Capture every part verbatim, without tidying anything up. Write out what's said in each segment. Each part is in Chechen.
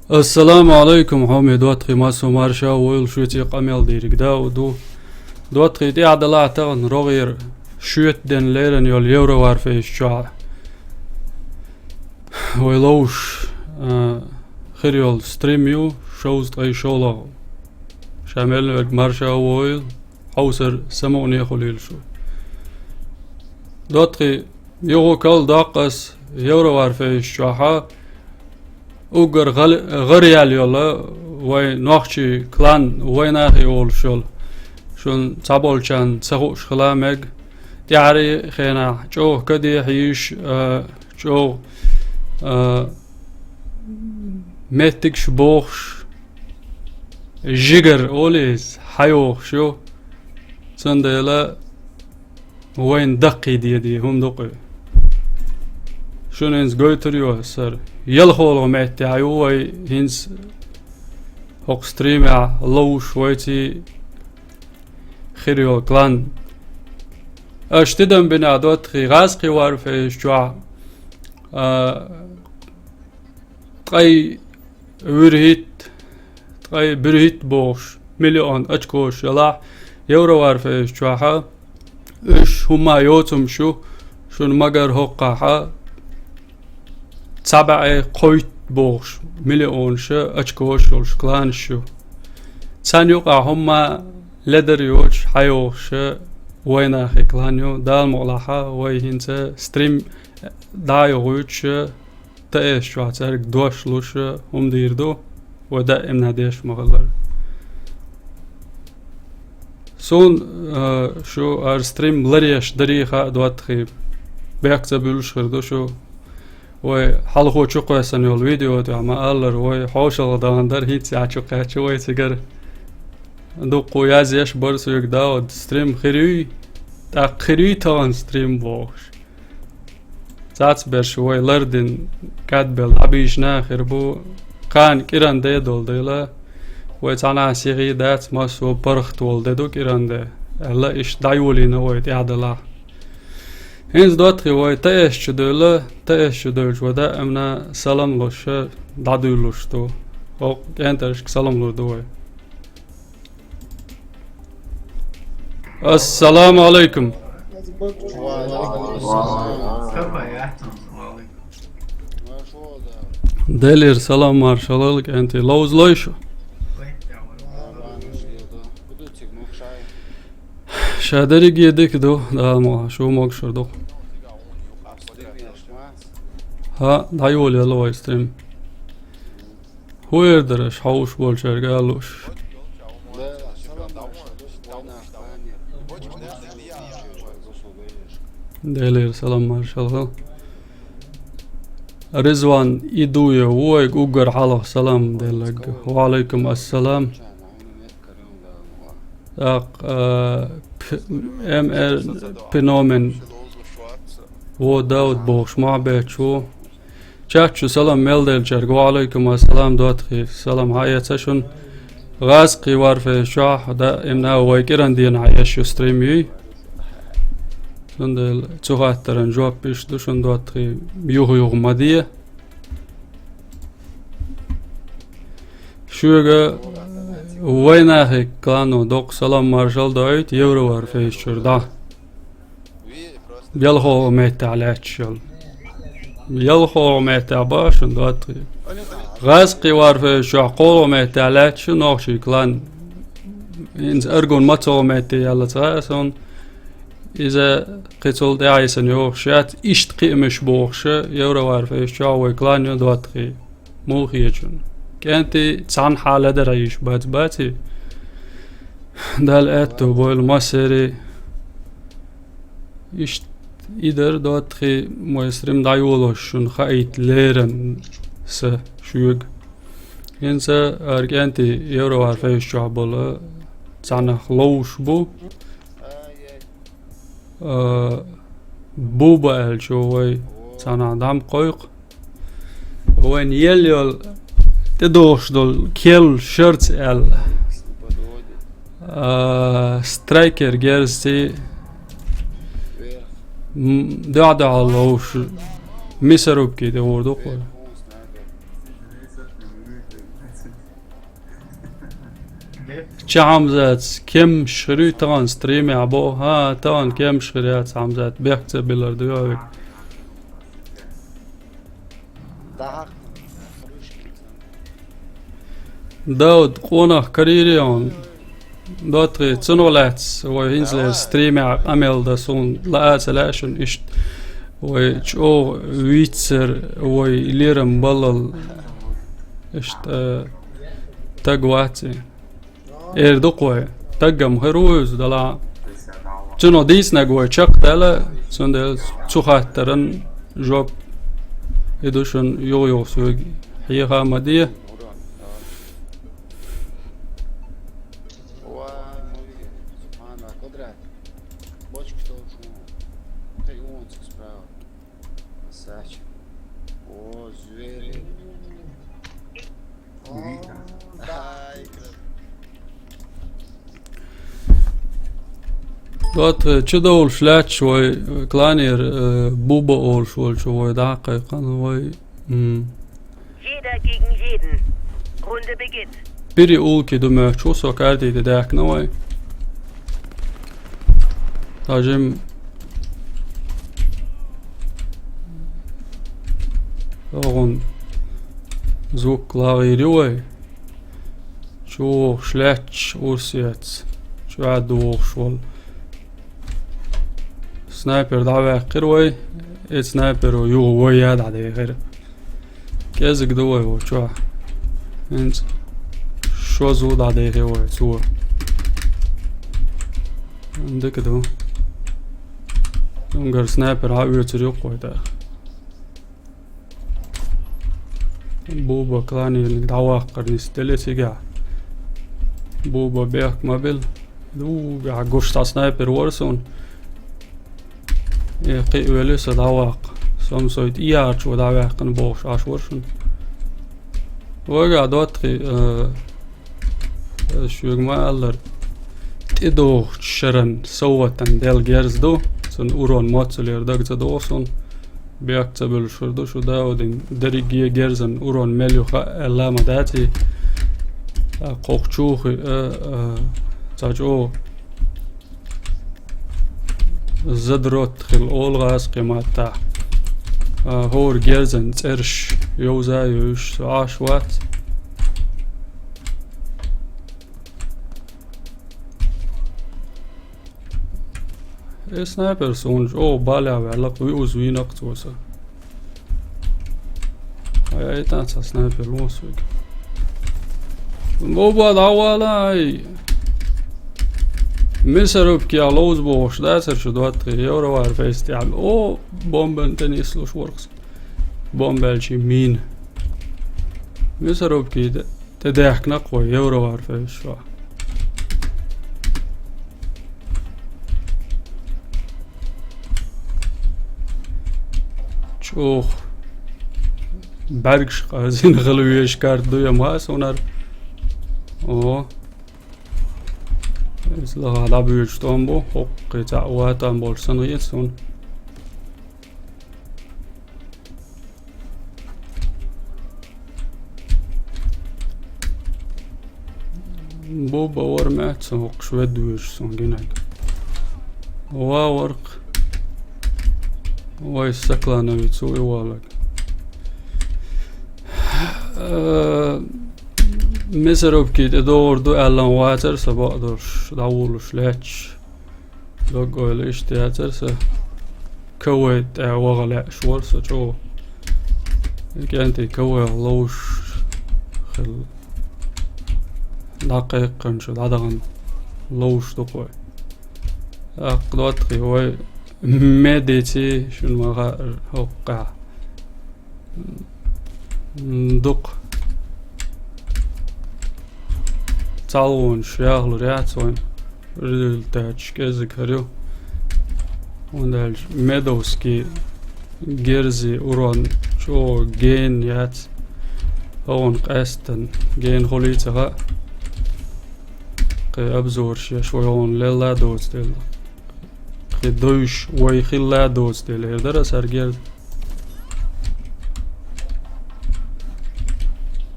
Ассаламу алайкум, хьоме доттагӀий, массо марша войла, шуьца къамел дийриг да ду. ДоттагӀий, тӀаьхьа далахь тахана рогӀера шоьтан ден лерина йолу Евроварфейс чохь вай ловш, а, хир йолу стрим ю, шовзткъе шолгӀа. Ша мел верг марша войла, хьовсар самукъане хуьлийла шу. ДоттагӀий, юха кал доккху ас Евроварфейс чохьа, уггар гӀал-, гӀар яьлла йолу вай нохчий клан, вайнахий олуш йолу. Шуна цхьаболчарна ца хууш хила мега. ТӀаьхьарий хенахь чӀогӀа каде хьийзаш, а, чӀогӀа, а, меттигаш бохуш, жигар олий иза, хьайохуш ю. Цундела вайна даккхий дедий хӀума ду-кх и. Шуна хӀинца гойтур ю ас хӀара. ЯлхолгӀа меттехь ю вай хӀинца хӀокху стримехь ловш вайций хир йолу клан. Аша тидам бина, доттагӀий, гӀазкхи варфейс чохь, а, ткъе вуьрхӀитта, ткъе буьрхӀитта бохуш, миллион очкош ялахь, Евроварфейс чохьа, уьш хӀумма йоцумаш ю, шуна магар хӀоккхахьа, цхьа бӀе кхойтта бохуш, миллионаш очкош йолуш кланаш ю. Царна юкъахь хӀумма ледар йоцуш, хьайохуш вайнахий клан ю. Дала мукъалахьа, вай хӀинца стрим дӀа а йохуьйтуш, ТС чохь цаьрга дош луш, хӀума дийр ду, вай даимна деш ма-хиллара. Суна, а, шу хӀара стрим ларъеш дарий хаа, доттагӀий, бехк ца буьллуш хир ду шу. Вай хьалхо чу кхоьссина йолу видео тӀехь ма-аллара, вай хьошалгӀа дахана дара, хӀинца а чу кхаьчча вай цигара. Дуккха язъеш бара соьга, Дауд, стрим хир юй, тӀаккха хир юй тахана стрим бохуш. Цацберш вай лардина кадбелла дӀабийшина а хир бу, кхана кӀиран де долу дела, вай цхьанхьа сихий дац, массо а паргӀат волу де ду кӀиран де, аьлла, иштта дӀайолийна вай тӀаьхьа далахь. ХӀинца, доттагӀий, вай ТС чу девлла, ТС чу девлча вай даимна салам луш, дӀадуьйлуш ду. ХӀокху кӀентаршка салам лур ду вай. Ассаламу алайкум. Делера салам маршалла, кӀентий, ловзалой шу. Ша дерриге дика ду, Дала мукъалахь, шу могушалла ду. ХӀаъ, дӀайолаелла вай стрим. ХӀун эр дара аша хьовш болчаьрга а лууш? Делера салам маршалла хила. Ризван Идуев ву вайга уггар хьалха салам делларг. Ва алайкум ассалам. ТӀаккха, а, П-, М Р Пиномен, во Дауд бохуш, мохь бетташ ву. Чат чу салам мел деллачаьрга, ва алайкум ассалам, доттагӀий, салам хьаэца шуна. ГӀазкхи варфейс чохь даимна вай кӀиран дийнахь еш ю стрим юй. Цундела цу хаттаран жоп иштта ду шуна, доттагӀий, юха-юха ма де. Шуьга вайнахи клано доккха салам маршалла доуьйту Евроварфейс чуьра дӀа. ЯлхолгӀа меттехь лаьтташ йолу. ЯлхолгӀа меттехь баха шуна, доттагӀий. ГӀазкхи варфейс чохь кхолгӀа меттехь лаьтташ ю нохчий клан. ХӀинца аргун мацалгӀа метте яьлла ца хаьа суна. Иза кхин цул тӀаьхьа йисина йогӀуш яц, иштта кхиамаш бохуш, Евроварфейс чохь вай клан ю, доттагӀий. Муха хеташ шуна? КӀентий цхьанхьа ледара йиш бац, баций? Дала аьтто бойла массерий. Иштта и дара, доттагӀий, вай стрим дӀайолош шуна хаийта лерина са шуьга. ХӀинца хӀара кӀентий Евроварфейс чохь болу цхьаннах ловш бу. А, Буба аьллачо вай цхьанхьа дӀа ма кхойкху. Вайна елла йолу тӀедогӀуш долу керла шарца аьлла. А, страйкер герзаций, м, дуьхьа-дуьхьал ловш, мясорубки тӀе гӀур ду-кх вай. Ча Хьамзатс кемш хир ю тахана стримехь бо? ХӀа, тахана кемш хир яц, Хьамзат, бехк ца биллар ду йоуьйту. Дауд, къонах карийра хьуна. ДоттагӀий, цунах лаьцна вай хӀинцалера стримехь къамел дан суна лаа а ца лаьа шуна иштта. Вай чӀогӀа вийцар, вай лерам баллал иштта, э, таг вац и. Эр ду-кх вай. Таггам хир ву иза, делахь а. Цунах дийцинарг вай чекхдаьлла, цундела цу хаттаран жоп и ду шуна юха-юха соьга хьеха а ма де. О, звери. О, дай, ДоттагӀий, чу довлуш лаьтташ вай кланера, э, Буба олуш волчу вай дӀа а кхайкхина, вай, м, Jeder gegen jeden. Runde beginnt. Переулки ду моьттуш ву со, карти тӀе даьхкина вай. Тажим. Оха звук лагӀийр ю вай. Чу вогӀуш лаьтташ урс яц. Чу а догӀуш волу. Снайпер дӀаваьккхира вай. Э, снайперо юха вай а дӀадехира. КӀезиг ду вай ву чохь. ХӀинца шозза дӀадехи вай цо. Дика ду. Цуьнгара снайпер а оьцур ю-кх вай тӀаккха. Буба кланерниг дӀаваккхар нисделла цигахь. Буба бехк ма билла. Ду, гуш цхьа снайпер вара суна. Э, кхин а велли со дӀаваккха. Со-м сой тӀеярчо дӀаваьккхина бохуш Ӏаш вара шуна. Вайгахь, ДоттагӀий, э, э, шуьга ма-аллара, тӀедогӀучу шеран совгӀатан делла герз ду. Цуьнан урон моццалера дага ца догӀу суна. Бехк ца буьллуш хир ду шу, Даудин дерриге герзан урон мел ю хаьа аьлла ма дац и. Ткъа кху чухи, а, а, цхьа чӀогӀа задрот хила олу гӀазкхийн маттахь. А, хӀора герзан цӀераш йовза а йовзуш со Ӏаш вац. Э, снайпер суна чӀогӀа балехь ваьлла-кх, виъ уза вийна-кх цо сан. Ай, ай, тӀаккха сан снайпер вон соьга. Боба, дӀавала, ай! Мясорубкех ловза бохуш дацара шу, ДоттагӀий, Евровар фейс тӀехь. О, бомбан тӀе нислуш вара-кх со. Бомба аьлча мина. Мясорубки тӀе ТӀедаьхкина-кх вай Евровар фейс чохь. ЧӀогӀа бӀаьргаш къазийна хила везаш карта ду я ма ас хӀунар. О. Иза лаха дӀабоьдуш тӀом бу, хӀокху кхин цхьаъ ван тӀом болуш санна хета суна. Боба вара маьцна хӀокхуш ведда вуьйш суна гинарг. Ва вара-кх. Вай саклановец ву и валаг. Э, мясорубки тӀе догӀур ду аьлла вацара сан бакъдолуш, дӀавуллуш лаьтташ. Дог-ойла иштта яцара сан. КВ тӀе ваха лаьаш вара со чӀогӀа. И кӀентий КВ ловш хилла. ДӀакхайкханчу дӀадахана ловш ду-кх вай. ТӀаккха, ДоттагӀий, вай медици шуна ма хаьара хӀокхахь. М, дукха цхьалгӀонаш яхалур яц вайн. Результаташ кӀезиг хир ю. ХӀунда аьлча медовский герзи урон чӀогӀа гена яц. ХӀокхунна къаьстина гена хуьлий ца хаьа. Кхин обзораш еш вай хӀокхунна лелла а доцу дела. Кхин дойш вай хилла а доцу дела, эр дара ас хӀара герз.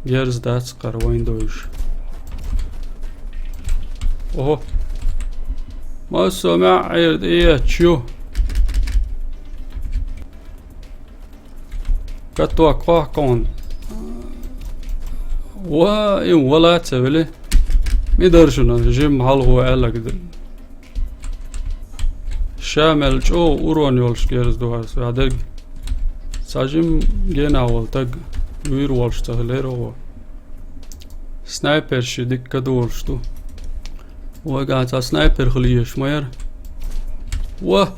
Герз дац кхара вайн дойш. Ого. Массо маьӀӀера тӀеэцаш ю. Каток хохкон. Ва, им вала ца вели. Ми дар шуна, жим хьалхо аьллаг д-, ша мел чӀогӀа урон йолуш герз ду хьарс, ваьдерг. Цхьа жим гена волу таг, вуьйр волуш ца хилира гӀо. Снайпер ши дикка долуш ду. Вайга цхьа снайпер хила езаш ма яра. Ва!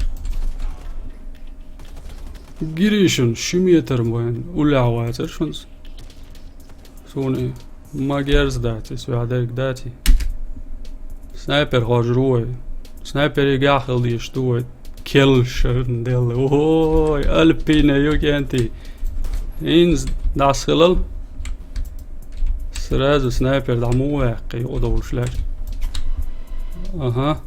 Гиришун ши метр вайн уллехь вацара шунца. Суна ма герз дац, иза ваьдерг дац и. Снайпер хожур ву вай. Снайпере гахь хила дезаш ду вай. Келшарн делла. Ой, Альпина ю кенти. Инз дас хилал. Сразу снайпер дӀа му ваьккхи, удовлуш лаьш. Ага.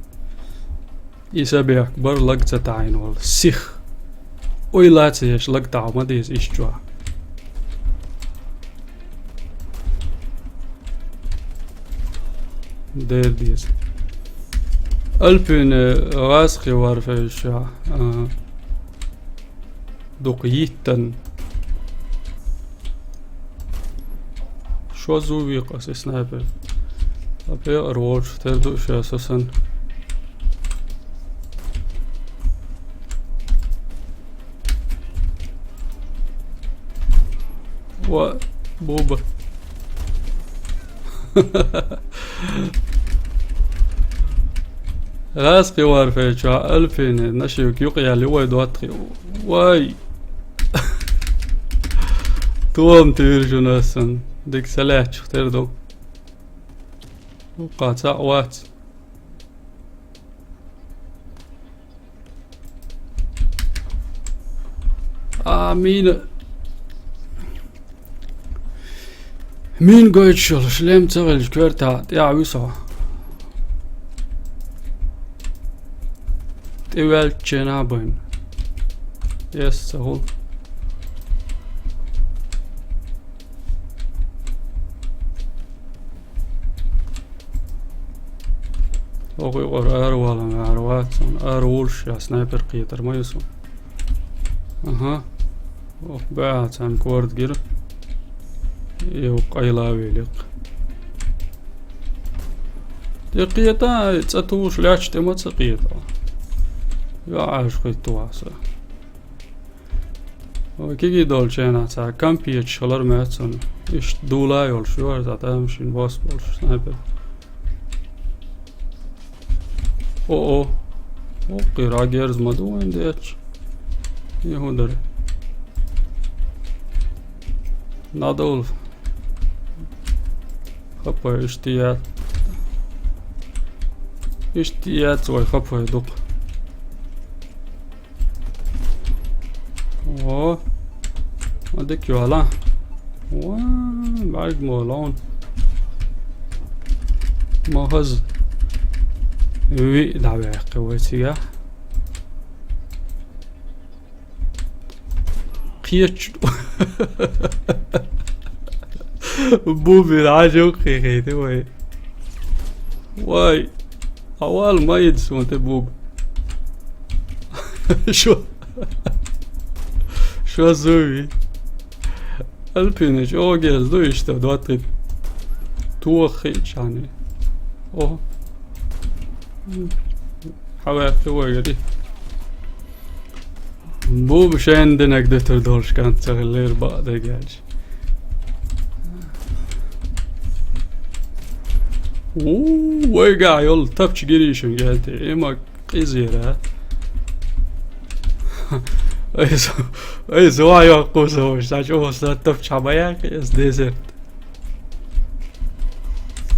И сабехк бар лаг ца таӀийна волу. Сих. Ой, лаца еш лаг таӀа ма деза иш чохь. Дер деза. Альпина гӀазкхи варфейша, а, дукха йиттан. Шо зу векъа се снайпер. Ткъа пекъар волчу тера ду ша со сан. Ва, буба. Раз кхи варфечу Альпине, нашивка юкъа яли вай доттхи. Вай! Том туьйраш у асан. Дика салаьтташ тера ду. Вукха цхьаъ вац. А, мина. Мин гойтуш йолу шлем ца хилча, коьрта тӀехь вуьсу хьо. ТӀеваьлчченахь а байна. Эс ца хуьлу. Оха юкъара ара валан ваьхьар вац, ара вулуш я снайпер кхетар ма ю суна. Аха. Оха баьхьа царна корда гира. Йо, къайла великъ. ТӀе кхета, цӀа туш лаьтташ тӀе ма ца кхета. Йо, Ӏаш хӀитта вахьа со. Вай кегий долчу хенахь цхьа кампеташ хилар моьтту суна. Иштта дула йолуш ю хӀара цхьа тамашийна бос болуш снайпер. О-о. О, кхира герз ма ду вайн дечу. И хӀун дара? Надолу. Хапай, иштта яц. Иштта яц вай хапай дукха. О, ма дика йола. О, бӀарг мо лон. Ма хаза. Ви дӀаваьккхи вай цигахь. Кхечу. Бубин Ӏажу кхехийти вай. Вай. Хьавал ма йида суна тӀе, буба. Шо, шо зуви. Альпина чӀогӀа геза ду иштта, доттагӀа. Тоха хиъча хьуна. О. Хьаваьккхи вай гӀари. Буба шайна динарг дитар долуш кӀант ца хиллера бакъдерг аьлча. У, вайгахь йолу тапча гирийшин гелти, и ма къизера. Ай, со, ай, со а йоккху со, ша чӀогӀа сан тапча хьан ма яьккхи, эс дезерт.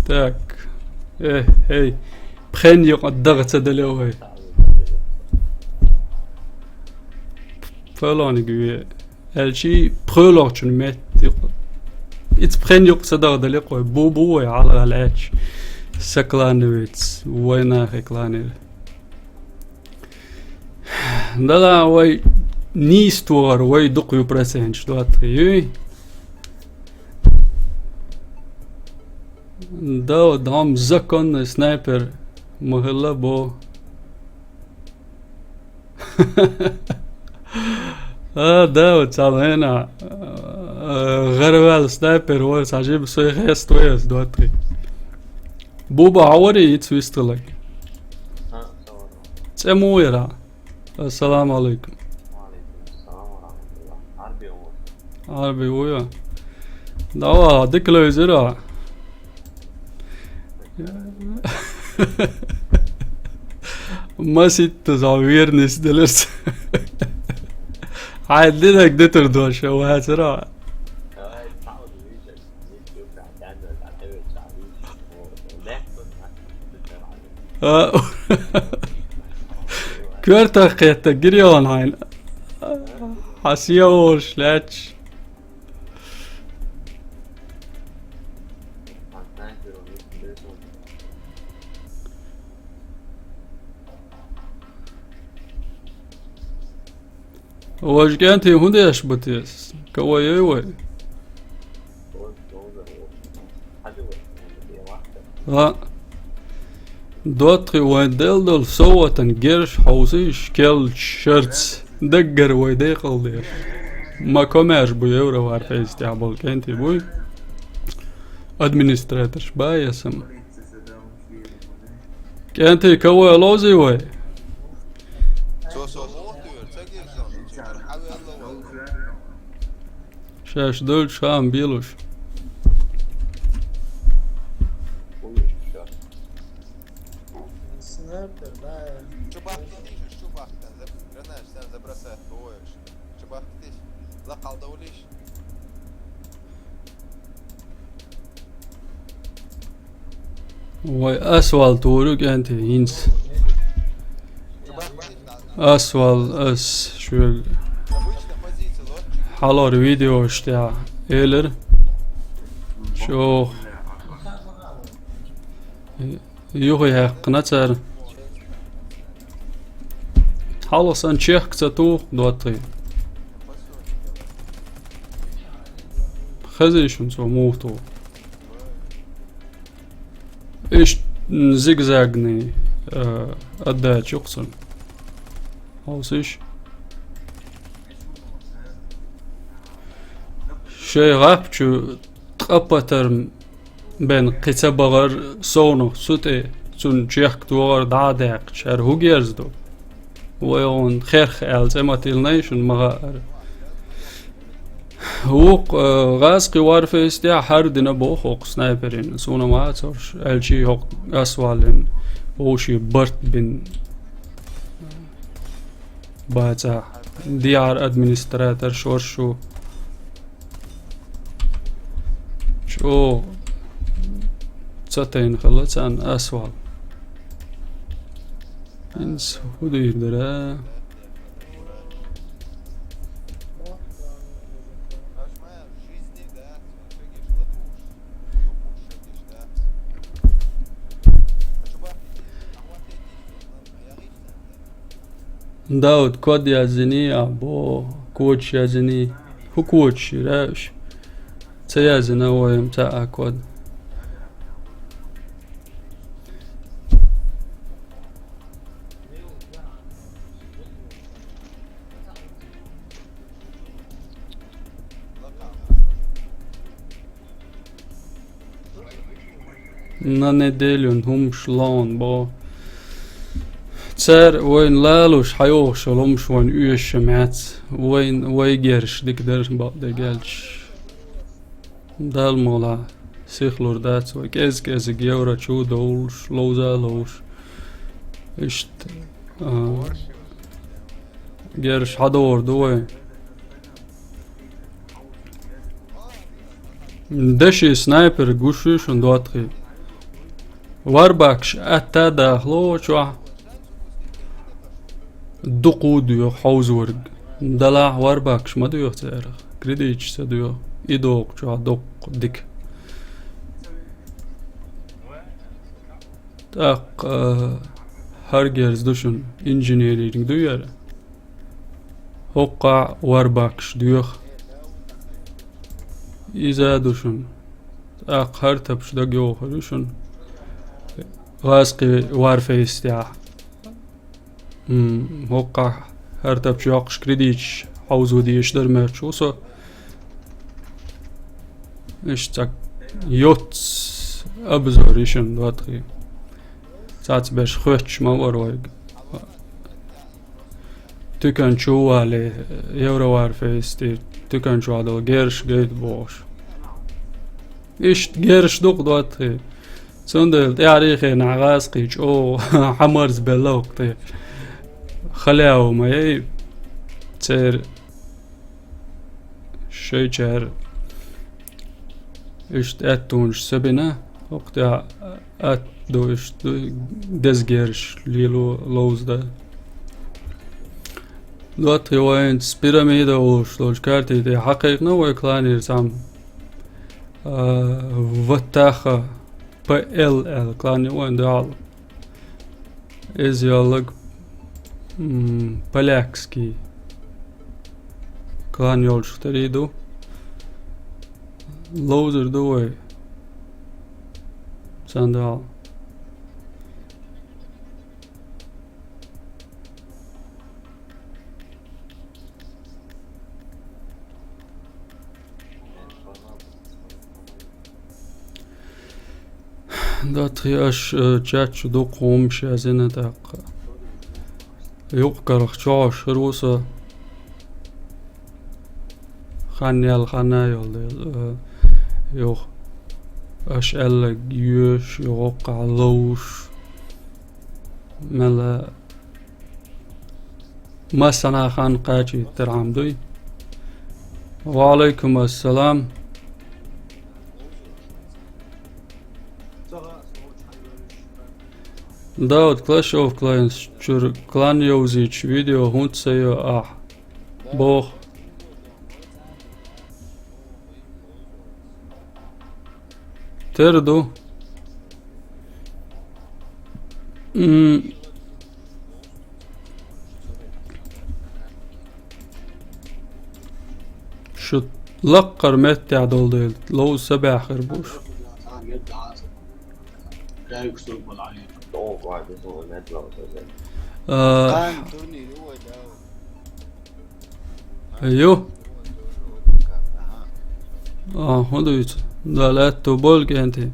Так. Э, эй, пхен юкъа дагӀа ца дале вай. Пхоьлониг ве. Аьлчи пхоьлогӀчун метта юкъа. Ица пхен юкъа ца дагӀа дале кхой. Бу-бу вай хьалха лаьтташ. Сан клановец. Вай нахе кланера. Дала вай нийса тохар вай дукха ю проценташ доттагӀий. Да, дам законный снайпер. Ма хилла бо. А, да, вот цалена. Э, гӀарвал снайпер вар, сажиб сой хест вес, два-три. Буба, хьавари, ицвисталак. ЦӀе муйра. Ассаламу алейкум. Ва алейкум ассалам ва рахматуллах. Арби вуя. Давай, диклойзира. Маситта за верность делерс. Хай динак дитар доша, ва хацара. А, коьртах кхетта гирион хьайн. Хьасияволш лаьч. Вож кӀентий хӀун деш бу те? Кавай ей вай? А, доттагӀий, вайн делла долу совгӀатан герш хьовсийша, кел шарц даггара вай декъал деш. Ма комаьрша бу Евро-Варфейс тӀехь болу кӀентий буй. Администраторш ба я сама. КӀентий, кавай ловзий вай? Цо со муха туьйра, ца гира сан, цо чуьра хьавелла вай. Шаьш дуьллуш хаам белуш. Снайпер, да. Чу бахкийтийша, чу бахкан, заб-, гранаш, сан забросать, ой. Чу бахкийтийша, ла кхалдовлийша. Вай, асфальт вуьриг кӀентий, хӀинца. Асфальт ас шуьга хьалор видеош тӀехь элира. Чо. Юха яьккхина цара. Хьалха сан чехка ца туху, доттагӀий. Хезий шуна цо муха туху? Иштта, м, зигзагный, э, отдача ю-кх цуьнан. Хьовсийша. Шайн гӀап чу ткъа патарм бен кхин ца бахара совнах цу тӀе, цунна чехка тохар дӀа а даьккхича, хӀара хӀун герз ду? Вай хьуна херх аьлла цӀе ма тиллинай шуна, ма хаьара. Вукху, э, гӀазкхи Варфейс тӀехь хӀара дина боху хӀокху снайперина, суна ма царш, аьлчий хӀокху асфальтан вовшийн барт бина. Бацахь, дехьара администратор шоршу. ЧӀогӀа ца тайна хилла царна асфальт. ХӀинца хӀун дийр дара? Дауд, код яздиний, а бо, кодаш яздиний. ХӀун кодаш ю, раьш? Ца яздина вайна цхьа а код. На неделю хӀумаш лон бо. Цара вайна лалуш хьайогӀуш йолу хӀумаш вайна оьшуш ма яц. Вайн, вай герш дика дара бакъдерг аьлча. Далла мукъ лахь, сихлур дац вай. КӀез-кӀезиг евро чу довлуш, ловза а ловш. Иштта, а, герш хьадогӀур ду вай. Деши снайпер гуш ю шуна доттагӀий. Варбакаш атта дахло чохь дукха доьху хьовзорг. Далахь варбакаш ма доьху царах. Кредиташ ца доьху. И доккху чохь доккха дика. ТӀаккха, а, хӀара герз ду шуна, инженеринг ду яра. ХӀокхахь варбакаш доьху. Иза а ду шуна. ТӀаккха хӀара тапаш дагайохур ю шуна. Васкъи Warface тӀехь. М, хӀокхахь хӀара тапча йоккхуш кредиташ хьовзо дезаш дара моьттуш ву со. Иштта цхьа йоццу обзор йишина доттагӀий. Цхьацца берш хоьттуш ма вара вайга. Туькан чу вале, Евро Warface тӀе туькан чохь долу герзаш гайта бохуш. Иштта герзаш ду-кх доттагӀий. Цундела тӀаьхьарехь нах гӀазкхий чӀогӀа хьамарзабелла хӀокху тӀе. Халява ма яй церан шайчара. Иштта аьттонаш ца бина, хӀокху тӀехь атта ду, иштта ду, деза герзаш лело ловза дан. ДоттагӀий, вайна цу пирамида олуш долчу карти тӀе хьакхайкхина вай кланера цхьамма. А, Ваттаха П Л аьлла клан ю вайн дуьхьал. Иза йоллаг, м, полякский клан йолчух тӀера ду. Ловзар ду вай. Цундела. ДоттагӀий, аш, э, чат чу дукха хӀуманаш язйина тӀаккха. Юкъ-карах чохь хир ву со. Хан ял ханна йолу дела, э, юха. Аш аьлларг йоьш, юха хӀокхахь ловш. Мела массанхьа хан кхачийтархьама дуй. Ва алайкум ассалам. Дауд, Clash of Clans чуьра клан йовзийча видео хӀунда ца йо ахь? Боху. Тера ду. М. Шу лаккхара меттехь долу дела, ловза са баьхира бу шу. А, Ю. А, хӀун дуьйцу? Да, лаьтту болу кӀентий.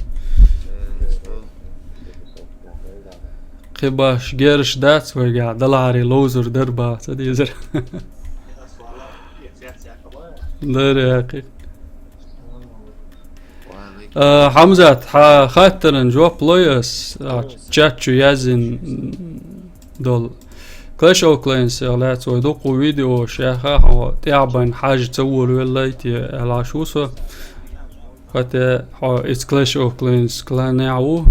Кхин баш герзаш дац вайгахь, далахьаре ловзар дара баха ца дезара. Дара, яхи. А, Хьамзат, хьан хаттаран жоп лой ас, а, чат чу яздина долу. Clash of Clans-ах лаьцна вай дуккха видеош яьхна, хьо тӀаьхьа бан хьажа ца волавеллай те аьлла аш ву со. Хатта хьо иза Clash of Clans кланехь ву.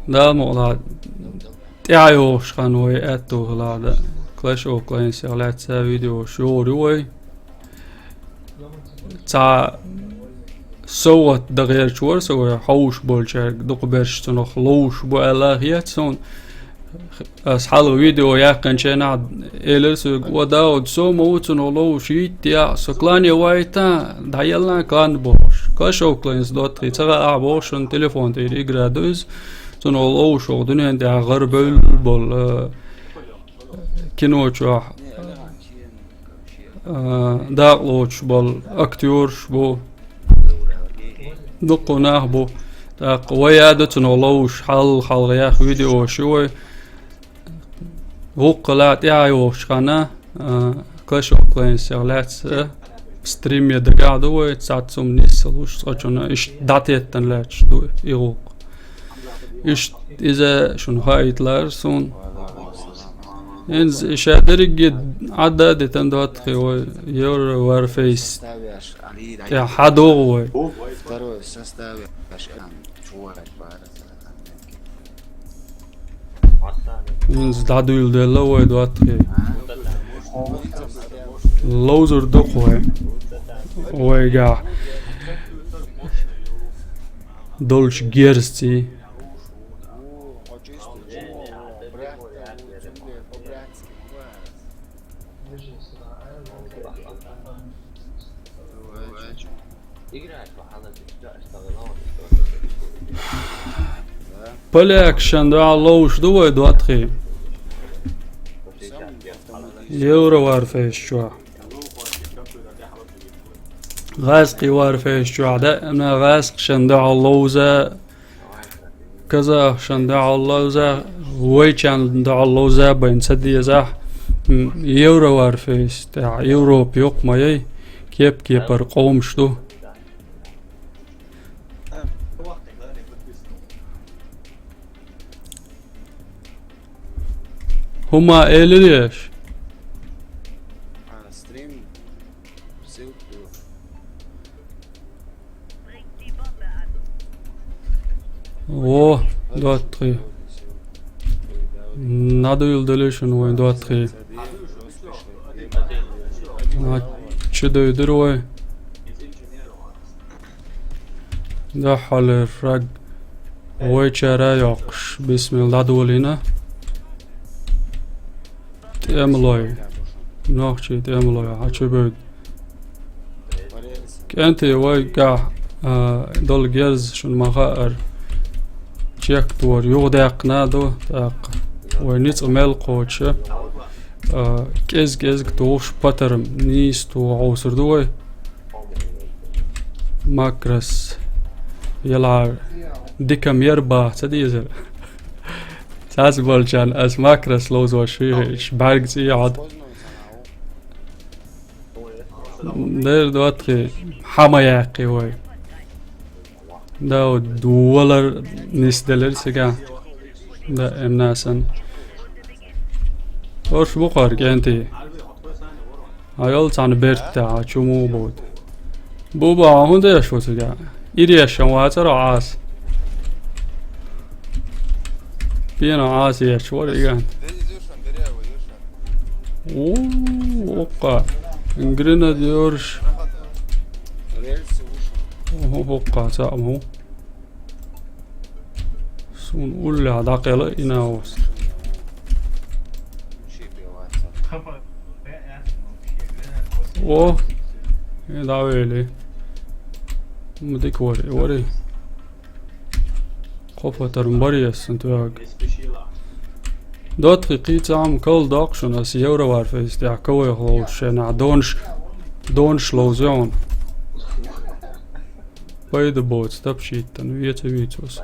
Дала мукъ лахь, тӀаьхьа йогӀуш хан вай аьтту хилахь дан. Clash of Clans-ах лаьцна видеош йогӀур ю вай. Цхьа совгӀат дан гӀерташ вара со вай хьовш болчаьрга, дукха берш цунах ловш бу аьлла хета суна. Ас хьалха видео яьккхинчу хенахь элира соьга: «О, Дауд, со ма ву цунах ловш, йитта яа, со клане вайта, дӀаелла клан», — бохуш. Clash of Clans доттагӀий ца хаьа ахь боху, шуна телефон тӀера игра ду иза. Цунах ловш ву дуьнен тӀехь гӀарабевлла болу, э, кино чохь. А, дакъалоцуш болу актёраш бу. Дуккха нах бу. ТӀаккха вай а ду цунах ловш, хьал-, хьалха яьхна видеош ю вай. Вукху ла тӀаьхьа йогӀучу ханна, а, Clash of Clans-ах лаьцна, а, стриме дагахь ду вай, цхьацца хӀума нисса луш, цкъачунна иштта дӀатеттана лаьтташ ду и гӀуллакх. Иштта иза шуна хаийталара суна. ХӀинца ша дерриге Ӏадда а дитан доттагӀий вай, Евро Warface. ТӀе хьадогӀу вай. ХӀинца дӀадуьйладелла вай доттагӀий. Ловзар ду-кх вай. Вайгахь долчу герзций. Полякашна дуьхьал ловзуш ду вай доттагӀий? Евро Варфейс чохь. ГӀазкхий Варфейс чохь даима гӀазкхашна дуьхьал ловза, казахашна дуьхьал ловза, вайчарна дуьхьал ловза байна ца дезахь, м, Евро Варфейс тӀехь Европа йоккха ма яй, кеп-кепара къомаш ду. ХӀума элира еш? А, стрим, ссылку. О, доттагӀий. Надуйла делира шуна вайн доттагӀий. А, чу дойдура вай. Дуьххьалера раг вайчара а йоккхуш, бисмилла дӀадолийна. ТӀемалой. Нохчий тӀемалой, хьан чу бевдда. КӀентий, вайгахь, а, долу герз шуна ма хаара. Чек тора юхадаьккхина а ду, тӀаккха вай ницкъ мел кхочуш, а, кӀез-кӀезиг тухуш патарм нийса тоха хьовсур ду вай. Макрас. Ялхьара дика-м яра боху, ца дезара. Цхьацца болчарна ас макрас ловзош хӀуьйху, уьш бӀаьрга цӀий Ӏад. Дера доттагӀий, хьан ма яьккхи вай. Да, валар нисделира цигахь. Да, эмна санна. ХӀорш бу кхара, кӀентий. Хьан йолу цхьана бертта, хьан чу муха бовда? Буба, хьан хӀун деш ву цигахь? Ира еш ма вацара хьо Ӏаса? Пена Ӏаса еш вара и ган. О, оккха. Гренадерш. О, оккха, цхьаъ ма ву. Суна уллехь дӀакъела и наус. О, э, дӀавели. Ма дика вари, вари. Кхо патарм бари ас сан тоьга. ДоттагӀий, кхин цхьа хӀума кал доккху шуна, ас Евроварфейс тӀехь ковайх ловзуш шайнахь донаш, донаш ловзуьйту хьуна. Пайда боцу тапча йиттина, веца вийцу ас.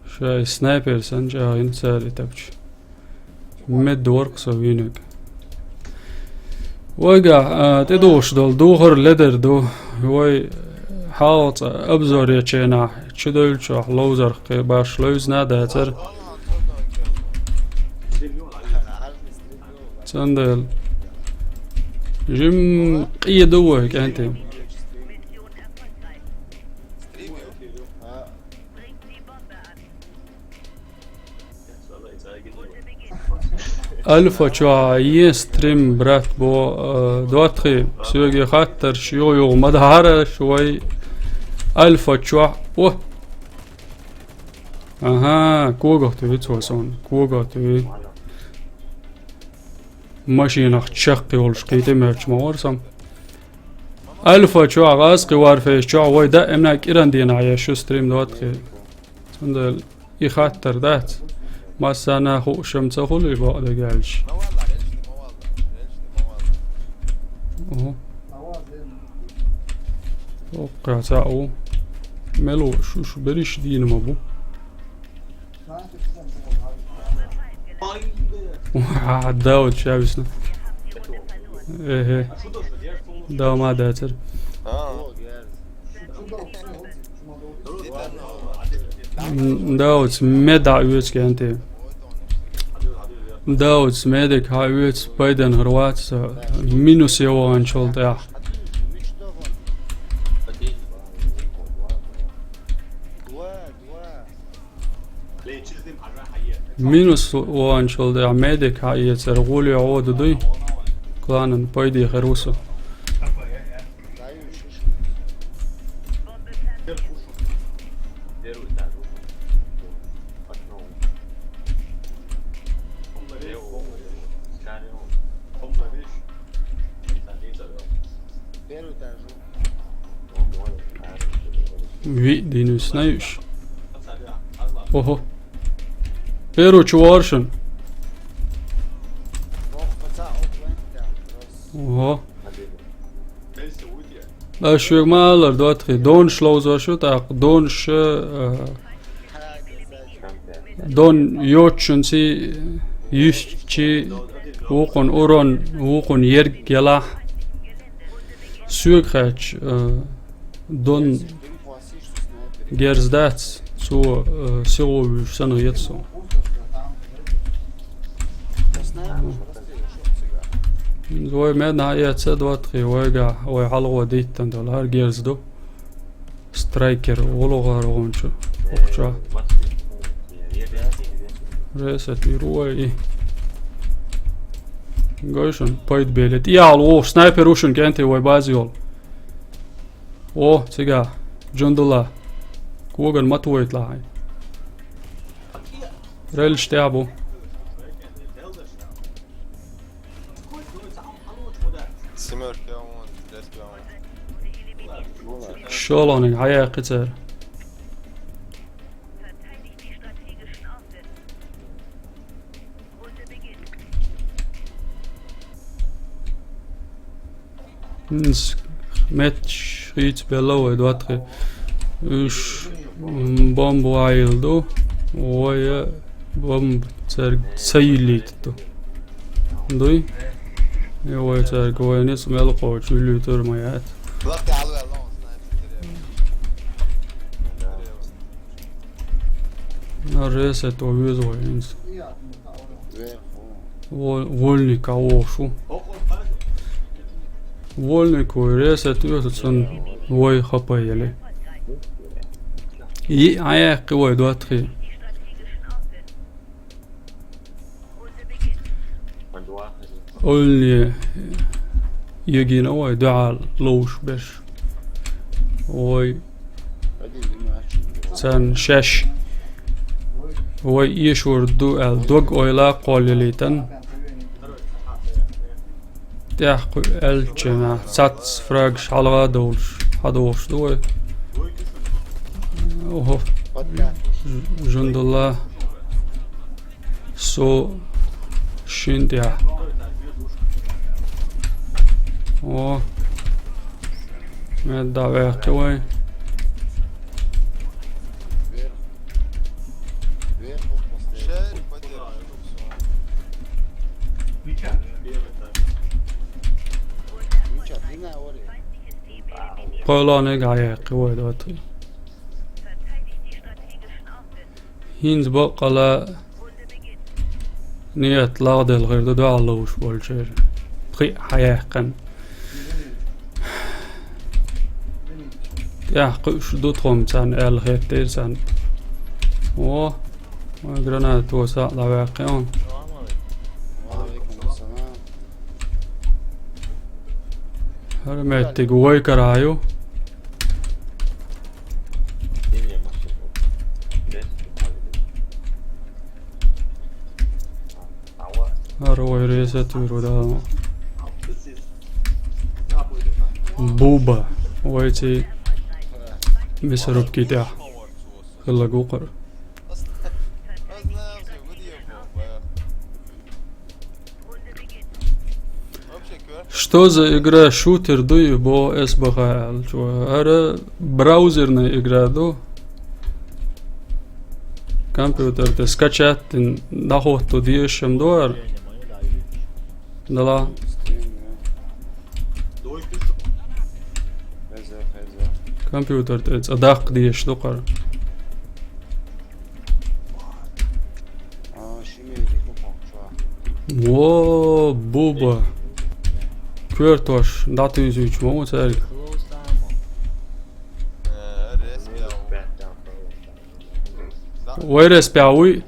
Ша и снайпер санна чӀагӀйина цара и тапча. Медоркъ со вийниг. Вайгахь, а, тӀедугӀуш долу духар ледар ду. Вай хьалха цкъа обзор ечу хенахь, чу девллачохь ловзарх кхин баш левзина а дацара. Цундела жимма къен ду вай, кӀентий. Альфа чохь е стрим, брат, бо, э, ДоттагӀий, соьга хаттарш юха-юха ма дахьара, шу вай Альфа чохь. О! Ага, когах туьйцу сан, когах туьйцу. Машинах чекх йолуш кхийти мерч ма вара сан. Альфа чохь, гӀазкхи Варфейс чохь, вай даимна кӀиран дийнахь еш ю стрим, ДоттагӀий. Цундела и хаттар дац. Массарна хууш-м ца хуьлий, бакъдерг аьлча. Ма валла, речни ма валла, речни ма валла. Ого. Оккха цхьаъ ву. Мел ву, шу, шу берриш дийна ма бу. Ва, Дауд ша висна. Эхе. Дава ма дацара. М, Дауд, меда оьцу кӀентий. Дауд, медик хьан оьцу пайденхар вац, минус йогӀанчул тӀехь. Минус ванчул дехьа медик хьаэцара гӀоле гӀода дуй. Кланан пайде хир ву со. Первый этаж. Виъ дийна висна уьш. Ого. Первый чуваршин. Ого. Аш вег ма аллара, доттагӀий, донаш ловзош ю, тӀаккха донаш, э, дон йоцчунций, йисчий, вукхун урон, вукхун ерг елахь. Соьга хаьттича, э, дон герз дац, цо, э, сихо вуьйш санна хета суна. Вай медна эца, доттагӀий, вайгахь, вай хьалхо диттан долу, хӀара герз ду. Страйкер, гӀулгӀа гӀаргӀунчу. Ухча. Ресет вир вай и. Гой шуна, пайда белет. И ала воху снайпер ву шуна, кӀентий, вай базе йолу. О, цигахь, Джундула. Коган ма тойта лахьай. Релш тӀехь бу. Семёрка он, десять он. ШолгӀаниг хьаяьккхи цара. Метташ хийца белла вай, доттагӀий. Уьш, м, бомба ваийла ду. Вай, э, бомба цаьрга ца йиллийта ду. Дуй? И вай цаьрга вай ницкъ мел кхочу, йиллуьйтур ма яц. На ресет ван веза вай хӀинца. Во-, вольник а вохуш ву. Вольник вай, ресет оьху цунна вай хапа елли. И, хьаяьккхи вай, доттагӀий. Олне егина вай дуьхьал ловш берш. Вай царна шаьш вай эшур ду аьлла дог-ойла кхоллалийтан. ТӀехь кху аьллачу нах цац фрагаш хьалха а довлуш, хьадохуш ду вай. Охо. Жундула. Со шин тӀехь. О. Мед дӀа ваьккхи вай. Кхоьлониг хьаяьккхи вай, доттагӀий. ХӀинца баккъала нийят лагӀделла хир ду дуьхьал ловш болчеран. Пхиъ хьаяьккхина. ТӀехь кхуьуш ду тхо-м царна аьлла хеттера царна. О, вай гранат ву схьа дӀаваьккхи хьуна. ХӀара меттиг вай карахь ю. ХӀара вай ресет вир ву, да. Буба. Вай ци мясорубки тӀехь хилла гу кхара. Что за игра? Шутер дуй, бо СБХ аьлча? ХӀара браузерная игра ду. Компьютер тӀе скачать дина, дӀахӀотто дезаш ма ду хӀара. Дала. Компьютер тӀе цӀа даккха дезаш ду хӀара. Во, Буба. Коьртош дӀатуьйсуьйтуш ма ву цаьрга. Вай респя вуй?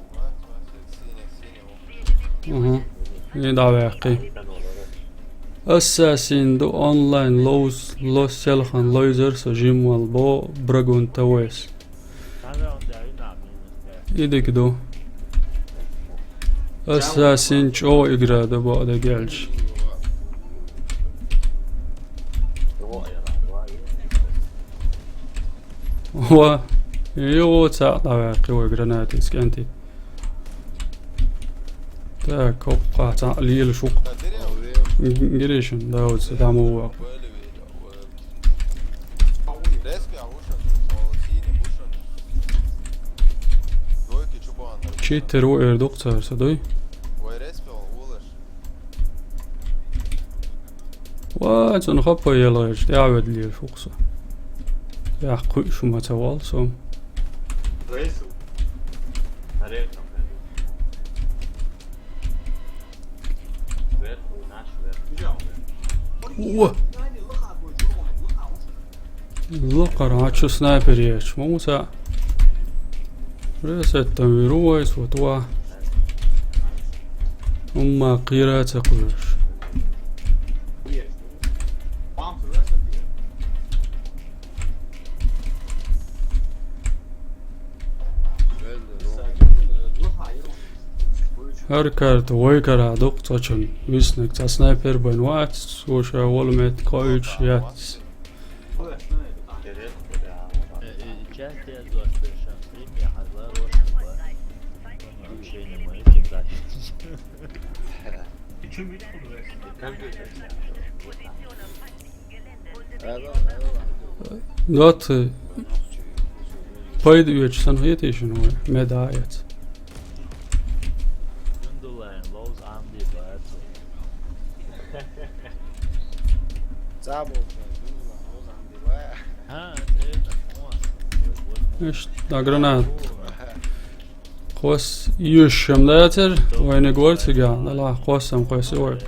Угу. И дӀаваьккхи. Ассасин ду онлайн ловз, ло селхан лойзар со жиммал бо Брагун ТВС. И дика ду. Ассасин чӀогӀа игра ду бакъдерг аьлча. Ва, Йо, цхьаъ дӀаваьккхи вай гранатица кӀентий. Так, хӀокхахь цхьаъ лела шух. Гиришин, да, оцу дамо вакъ. Читер ву эр дукха цара, са дуй? Ва, цунна хапа ялгӀерчу тӀаьхьаведа лела шух со. Яхь кхуьу шу ма ца вал со. О! Лакхара, а чу снайпер ечу, ма ву цхьаъ. Ресеттам вир ву вайс, вот ва. Амма кхера а ца кхоьруш. ХӀара карта вай карахь дукха цкъачунна. Виснарг цхьа снайпер бен вац, цо ша волу метта кхоуьйтуш яц. Дот, пайда оьцуш санна хетий шуна вай, меда а эца. Иштта, да, гранат. Кхос йоьшуш-м дацара, вайниг вара цигахь, делахь кхоссам кхоьссина вай.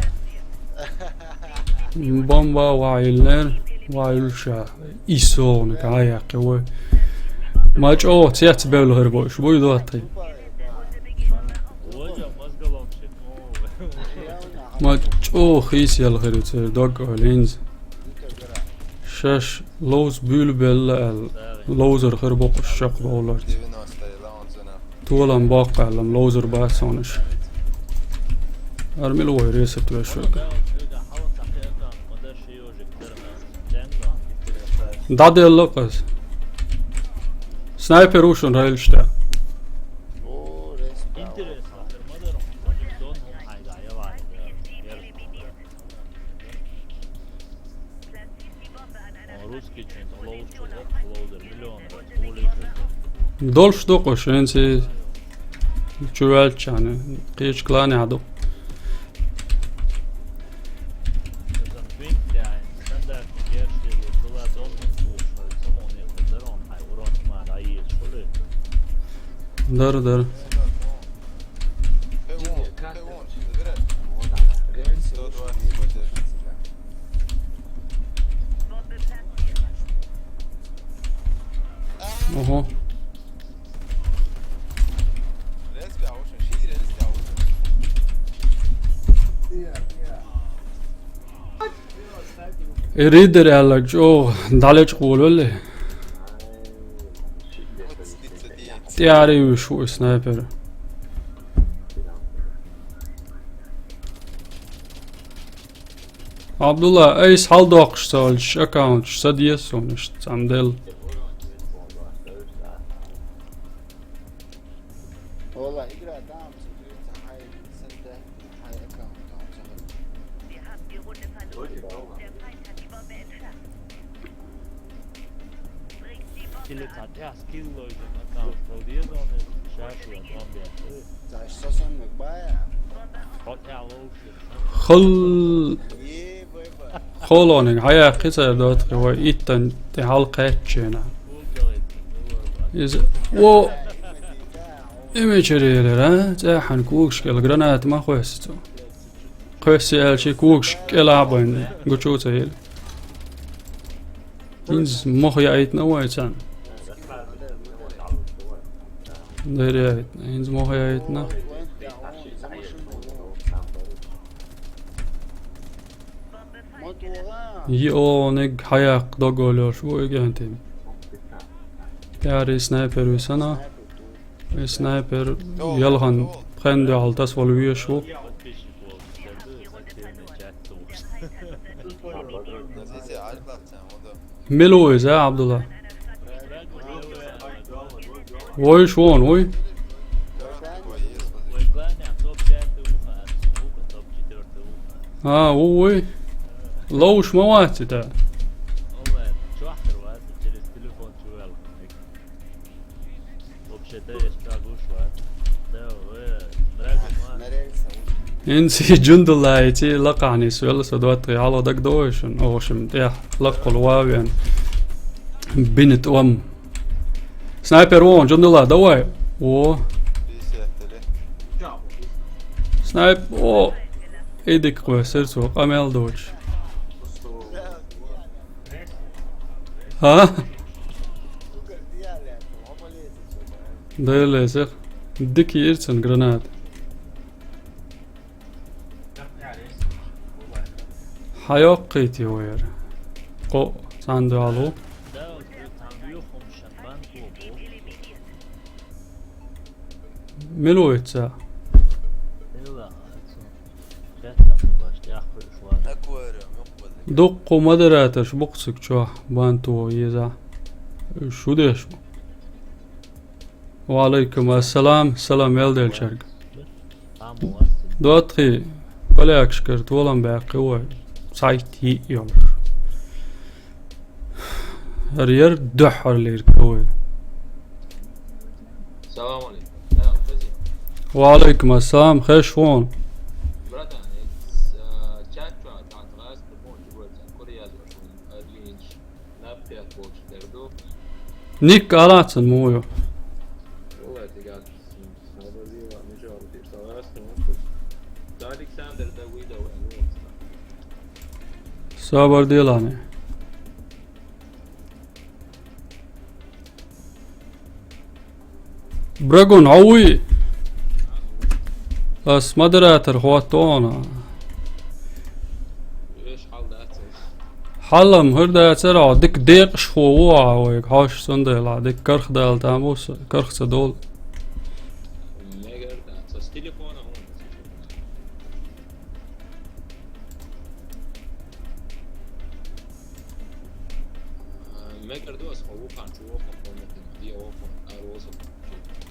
Бомба ваьллера, ваьлла ша. И согӀниг хьаяьккхи вай. Ма чӀогӀа цецбевлла хир бу уьш, буй доттагӀий? Ма чӀогӀа хийцаелла хир ю церан дог ойла хӀинца. Шаьш ловза буьйлабелла аьлла, ловзар хир бу-кх уьш чекхбовларца. Толам боккха аьлла, ловзар бац хьуна уьш. Ара мила вай ресет веш верг? ДӀаделла-кх ас. Снайпер ву шуна райлаш тӀе. Долуш ду-кх уьш, хӀинца чу ваьллачхьана, кхечу кланехь ду. Дара, дара. Ого. И ридер аьлларг чӀогӀа дӀалечкъа волавеллий? ТӀаьхьарий вуьш ву и снайпер. Абдулла, айса хьалдоккхуш ца хилча, аккаунташ ца деза суна иштта, цхьамма делла. Хал-, холониг хьаяьккхи цара доттагӀий вай иттан тӀе хьалакхаьччина. Иза, о, имечаре елира, а? ЦӀеххьана когаш кӀел граната ма кхоьссу цо. Кхоьссу аьлча, когаш кӀел а бен, гучу а ца елира. ХӀинца мох яийтина вай царна. Дера яийтина, хӀинца мох яийтина. Йиъониг хьаяккха дог олуш ву и гентий. ТӀаьхьарий снайпер висана. И снайпер ялхан пхен дуьхьал тасавала везаш ву. Мила ву иза, Абдулла? Вуй шун, вуй. А, ву, вуй. Лоуш ма вац это. Инси Джундулла ити лакъани суэл со дуатри ало даг доишн. Ошим тя лакъул вавен. Бинит ом. Снайпер вон, Джундулла, давай. О. Снайп, о. Идик къвесер цо, къамел доч. Ха? Делезер. Дики ирцен гранат. Хьайоккхийти вайра. Кхо цхьана дуьхьал ву. Мила ву ица? Дуккху модераторш бу-кх цига чохь, бан то еза. Шу деш бу. Ва алайкум ассалам, салам мел делчарг. Дотхи полякашкара толам баьккхи вай. Цхьайтта йиъ йолуш. ХӀара яра дуьххьарлера вай. Салам алейкум. Да, подожди. Ва алейкум ассалам, хеш вон. Братан, э, с-, э, чат чё, там, раз, ты помнишь, чего это, куда я зашёл? Э, Ник алацан муйо. Сабар делане. Брагун, хьо вуй? Ас модератор хӀоттона. Хьалам хӀара дацара, хьо дика декъашхо ву ахьа вайга, хьоьжуш цундела, дика карх дала там ву со, карх ца долу.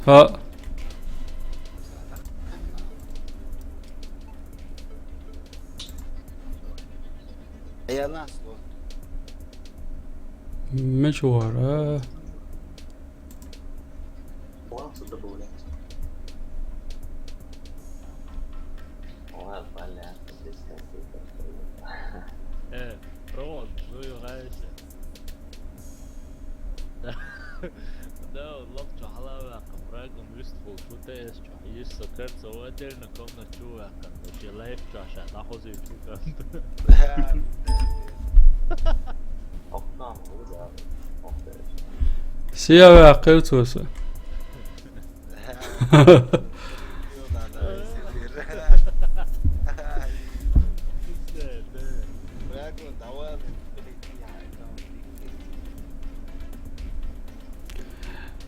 ХӀаъ. Мича вара? Э, Ром, ну и гайся. Да, лап чухьалаваьккха, Брагун вистхула, шу тӀе эс чохь, йиш со карцо отдельно комнат чу ваьккхина, шен лайф чохь ша дӀахозуьйту комнат. Сия ваьккхира цо со.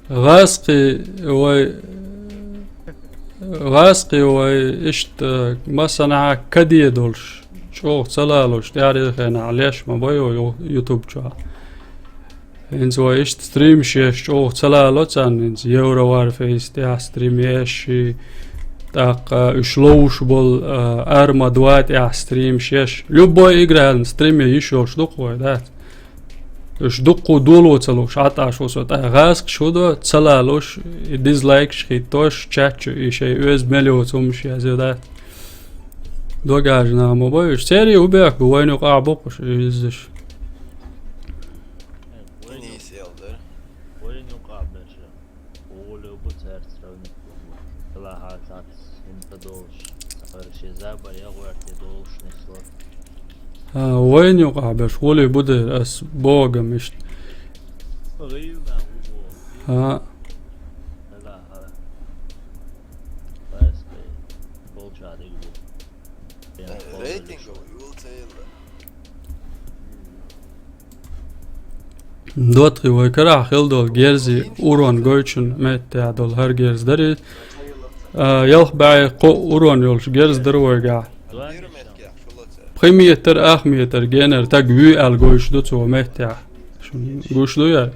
ГӀазкхи вай, гӀазкхи вай, иштта, масанхьа каде долуш, чӀогӀа ца лалуш, тӀаьхьарчу хенахь леш ма байо ю-, ютуб чохь. ХӀинца вай иштта стримаш еш чӀогӀа ца лало царна, хӀинца Евро Варфейс тӀехь стрим еш, тӀаккха уьш ловш болу, а, Арма два тӀехь стримаш еш. Любой игран стрим е йиш йолуш ду-кх вай, дац? Уьш дуккху доло ца луш, Ӏаташ ву со, тӀаккха гӀазкхаш хӀу до, ца лалуш, и дизлайкаш хӀиттош, чат чу и шайн оьзда мел йоцу хӀумаш язйо, дац? Догажа нах ма бой уьш. Церий хӀу бехк бу, вайна юкъахь бу-кх уьш, иззаш. Нийса эл дара. Вайн юкъа берш гӀоле бу цаьрца сравнить бу. Делахь а цац хӀинца долуш, цара шен забар я гӀоьрте долуш нисло. ХӀа, вайн юкъа берш гӀоле бу дера, ас богам иштта. ГӀийла нах бу боху. ХӀа. Делахь а. Пайс бей. Болча диг бу. Рейтинговый вул ца елла. Дотхи вай карахь хила долу герзи урон гойтучун меттехь долу хӀара герз дарий. А, ялх бӀе кхо урон йолуш герз дара вайгахь. Пхи метр, ах метр генара таг вуй аьлла гойтуш ду цо меттехь. Шуна гуш ду яй?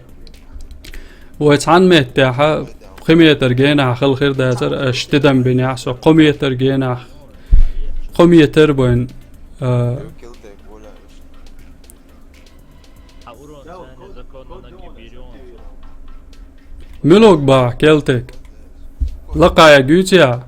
Вай цхьана меттехь Кхо метр генахь хала хир дацара, аш тидам бинехь со, кхо метр генахь. Кхо метр бен, а, Милок бахь, Келтек? Лакхая гуьйцу я?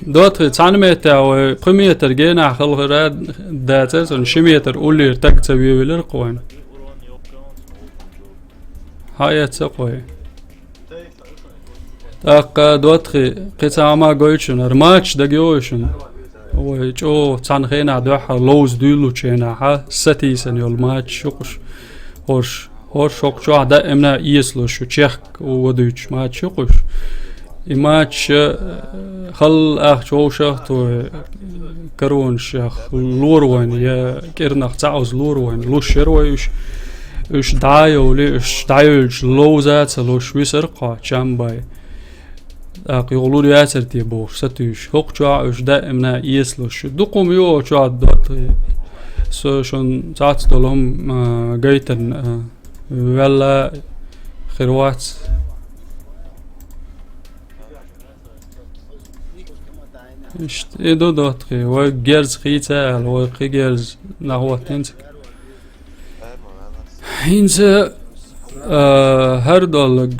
Дотхи, цхьана метта вай кхо метр генахь хала хир дацара, сан ши метр уллера таг ца вевелира кхойна. Хьаэца кхой. ТӀаккха, Дотхи, кхин цхьа хӀума гойту шуна, хӀара матч дагайогӀий шуна? Вай чӀогӀа цхьана хенахь дуьххьара ловза дуьйлучу хенахь, сатийсана йолу матч ю-кх уьш. ХӀорш, хӀорш хӀокху чохь даимна эцалуш ю, чехка вадуьйцуш матч ю-кх уьш. И матч, э, хала ахча вовшах а той, каронашех лора вайна, я кӀирнах цхьаъ оза лора вайна, луш яра вай уьш. Уьш дӀа а йовлий, уьш дӀайовлуш ловза а ца луш, висар-кх хьо, чамбай. ТӀаккха юха лур яцара те бохуш, сатуьйсуш. ХӀокху чохь уьш даимна эцалуш ю. Дукха хӀума ю оцу чохь, Дотхи. Со шуна цхьацца долу хӀума, а, гайтарна, а, ваьлла хир вац. Иштта и ду, Дотхи, вай герз хийца аьлла, вай кхин герз нах хӀоттийна цига. ХӀинца, а, хӀара долу,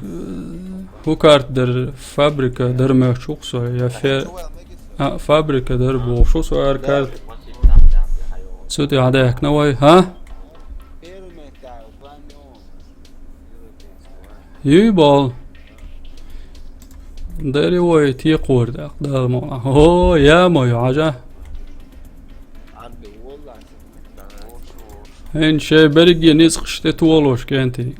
хӀу карта дара, фабрика дара моьттуш ву-кх со, я фе-, а, фабрика дара бохуш ву со хӀара карта. Цу тӀе хьадаьхкина вай, хӀа? Юй болу. Дери вай текхора тӀаккха, Дала мукъ лахь. О, я ма ю, хьажа. ХӀинца шайн берриге ницкъаш тӀе толуш кӀентий.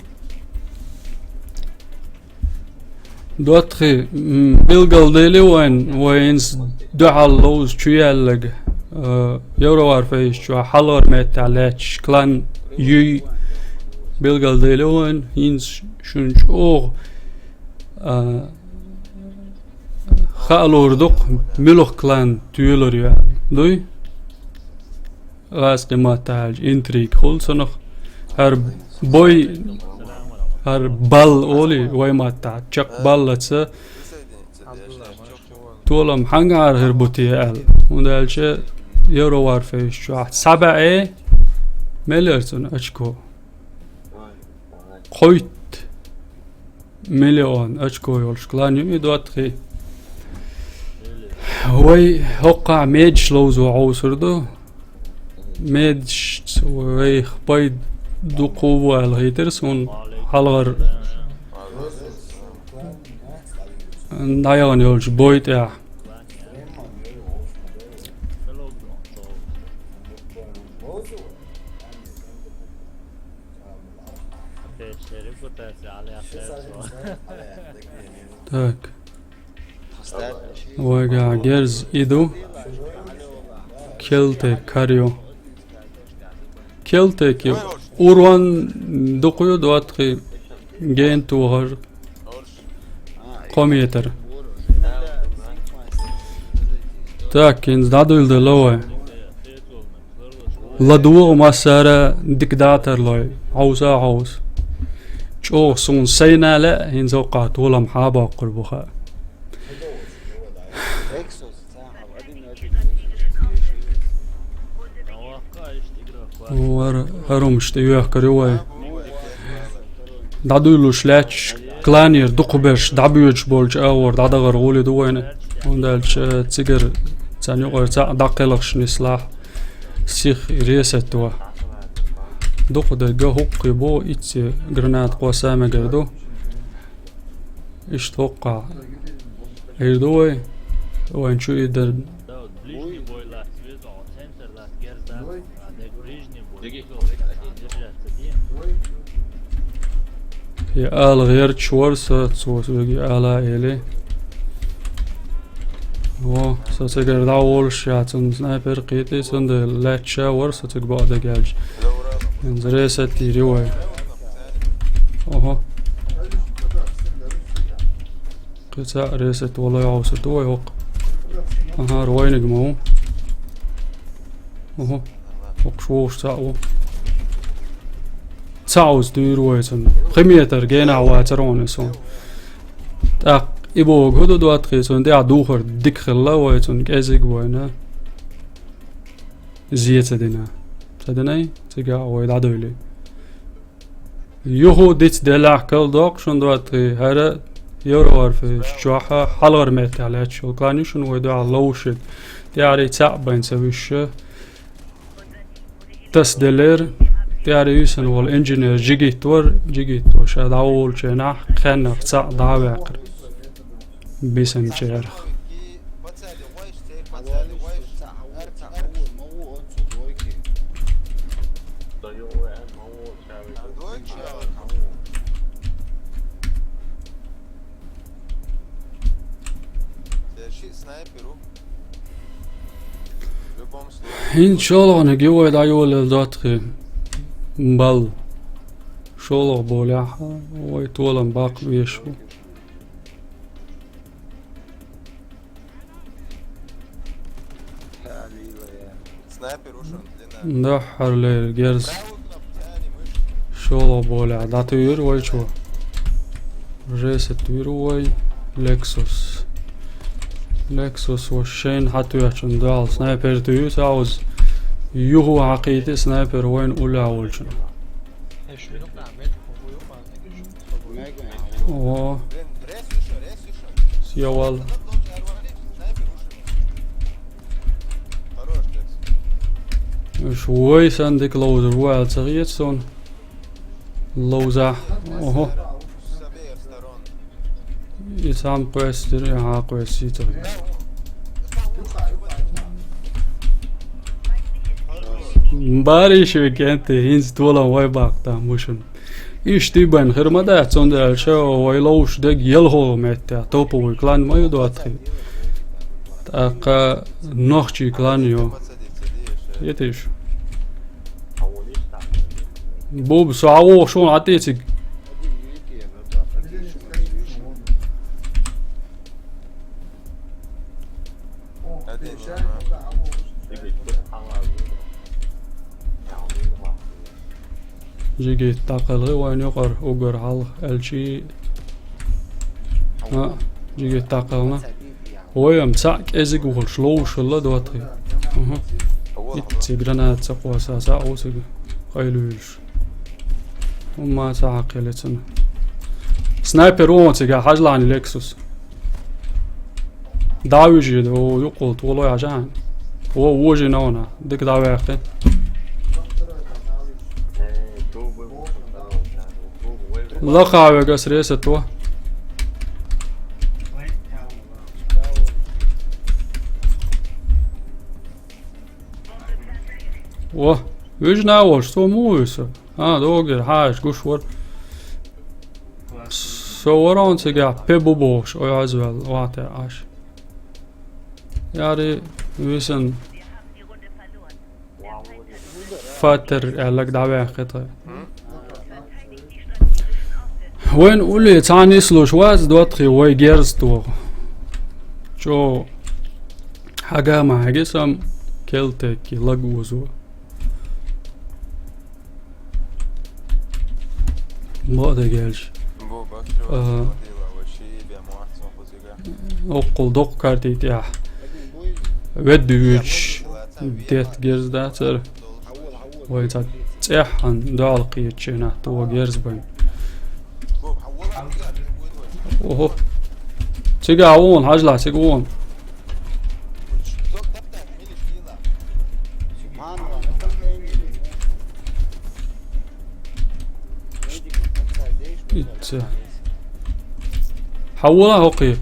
Дотхи, м, билгалдели вайн, вайнца дуьхьал ловза чу яьллаг, а, Евроварфейс чохь хьалхара меттехь лаьтташ клан юй билгалдели вайн, хӀинца шуна чӀогӀа, а, хаа лур ду-кх, муьлха клан тоьлур ю аьлла. Дуй? ГӀазкхийн маттахь аьлча, интрига хуьлу цунах. ХӀара бой, хӀара балла олий вай маттахь, чекхбаллаца толам хьаьнгахьара хир бу те аьлла. ХӀунда аьлча Евроварфейс чохь цхьа бӀе мел яра цунна очко. Кхойтта миллион очко йолуш клан ю и, Дотхи. Вай хӀокхахь медаш ловзо Ӏовсур ду. Медаш вайх пайда дукха ву аьлла хийтира суна хьалхара дӀаяхана йолчу бой тӀехь. Так. Вайгахь герз и ду. Келтек кхаъ ю. Келтек ю. Урон дукха ю, Дотхи, гена тохар. Кхо метр. Так, хӀинца дӀадуьйладелла вай. ЛадогӀа массара дика датар лой. Хьовса а хьовса. ЧӀогӀа суна сайна лаьа, хӀинца хӀокхахь толам хьан боккхур бу хаьа. ХӀара хӀара хӀумаш тӀе йоьхкар ю вай. ДӀадуьйлуш лаьтташ, кланера дукхахберш дӀабоьдуш болчу агӀор дӀадахар гӀоли ду вайна. ХӀунда аьлча цигара царна юкъара цхьаъ дӀакхелхаш нислахь, сиха ресет ван. Дукха дерг хӀукхуьй бу, итт граната кхосса мегар ду. Иштта хӀокхахь. Ир ду вай? Вайн чу и дар. Я ала гӀерташ вара со, цо соьга ала эли. Во, со цигара дӀаволуш яц, цунна снайпер кхетий, цундела лаьтташ вара со цига бакъдерг аьлча. ХӀинца ресет йийр ю вай. Охо. Кхин цхьаъ ресет валой хьовсур ду вай хӀокху. Аха, хӀара вайниг ма ву. Охо. ХӀокхуш вовшах цхьаъ ву. Пауз туьйр вай цунна. Пхи метр генахь вацара хьуна и суна. ТӀаккха и боху хӀун ду, ДоттагӀий, цунна тӀехь духар дика хилла вай, цунна кӀезиг вайна. Зе ца дина. Ца динай? Цигахь вай дӀадуьйли. Юха диц делахь кал доккху шуна, ДоттагӀий, хӀара Евроварфейс чохь хьалхара меттехь лаьтташ йолу клан ю шуна вай дуьхьал ловшиг. ТӀаьхьарий цхьаъ бен ца вуьсуш. Тасаделлера, тӀаьхьарий висина волу инженер Джигит вара, Джигит вара ша дӀаволучу хенахь кхаьннах цхьаъ дӀа а ваьккхира. Бисинчерах. ХӀинца шолгӀаниг ю вай дӀайолаелла, ДоттагӀий. Бал. ШолгӀа болехь вай толам баккха веш ву. Снайпер ушел, длина. Дуьххьарлера герз. ШолгӀа болехь дӀатуьйра вай чу. Жесет вира вай. Лексус. Лексус ваш шайна хьатоьхчун дуьхьал снайпер туьйцу Ӏауза. Юха хьакхийти снайпер вайна уллехь волчун. О. Севал. Уьш вай санна дика ловзар ву аьлла ца хета суна. Ловзахь. Ого. И сам кхоьссира, и хьан кхоьссийта. Бариш векенте, хӀинца толам вай баккха там мушун. Иштта бен хир ма дац, цундела ша вай ловш дег елхо метта, топовый клан ма ю, ДоттагӀий. ТӀаккха нохчий клан ю. Етиш. Буб, со Ӏа воху шуна Ӏа тӀе цига. Джигит дӀакхелхи вайна юкъара уггар хьалха, аьлчи. А, Джигит дӀакхелхина. Вай ам цхьаъ кӀезиг вухалуш ловш хилла, ДоттагӀий. Угу. Итт цига граната ца кхосса, цхьаъ ву цига къайлавуьйлуш. ХӀумма ца хьакхеле цунна. Снайпер вон цига, хьажлани Лексус. ДӀавижи, о, юккъул толо яжан. О, вожина вона, дика дӀаваьккхи. Лакха вегас ресет во. О, вижна волуш, со муха вуьсу? А, доггера, хьаьжа, гуш вара. Со ворон цигахь пе бу бохуш, ой, Ӏазваьлла, ватӀе Ӏаш. Яри висан фатер аьллаг дӀаваьккхи тхе. Вайн улле цхьа нислуш вац, ДоттагӀий, вай герз тоху. Чо хьага ма хьаги сам келтекки лаг узо. Бо дагелш. Бо бахчо, а, дела, вачи, бя муатсон хузига. Оккул доккху карти тӀехь. Ведда вуьйцуш, детта герз дацара. Вай цхьа цӀеххьана доӀал кхечченахь, тхо герз бан. Ого. Цига а вон, хьажла, цига вон. Итца. Хьавола хӀокхе.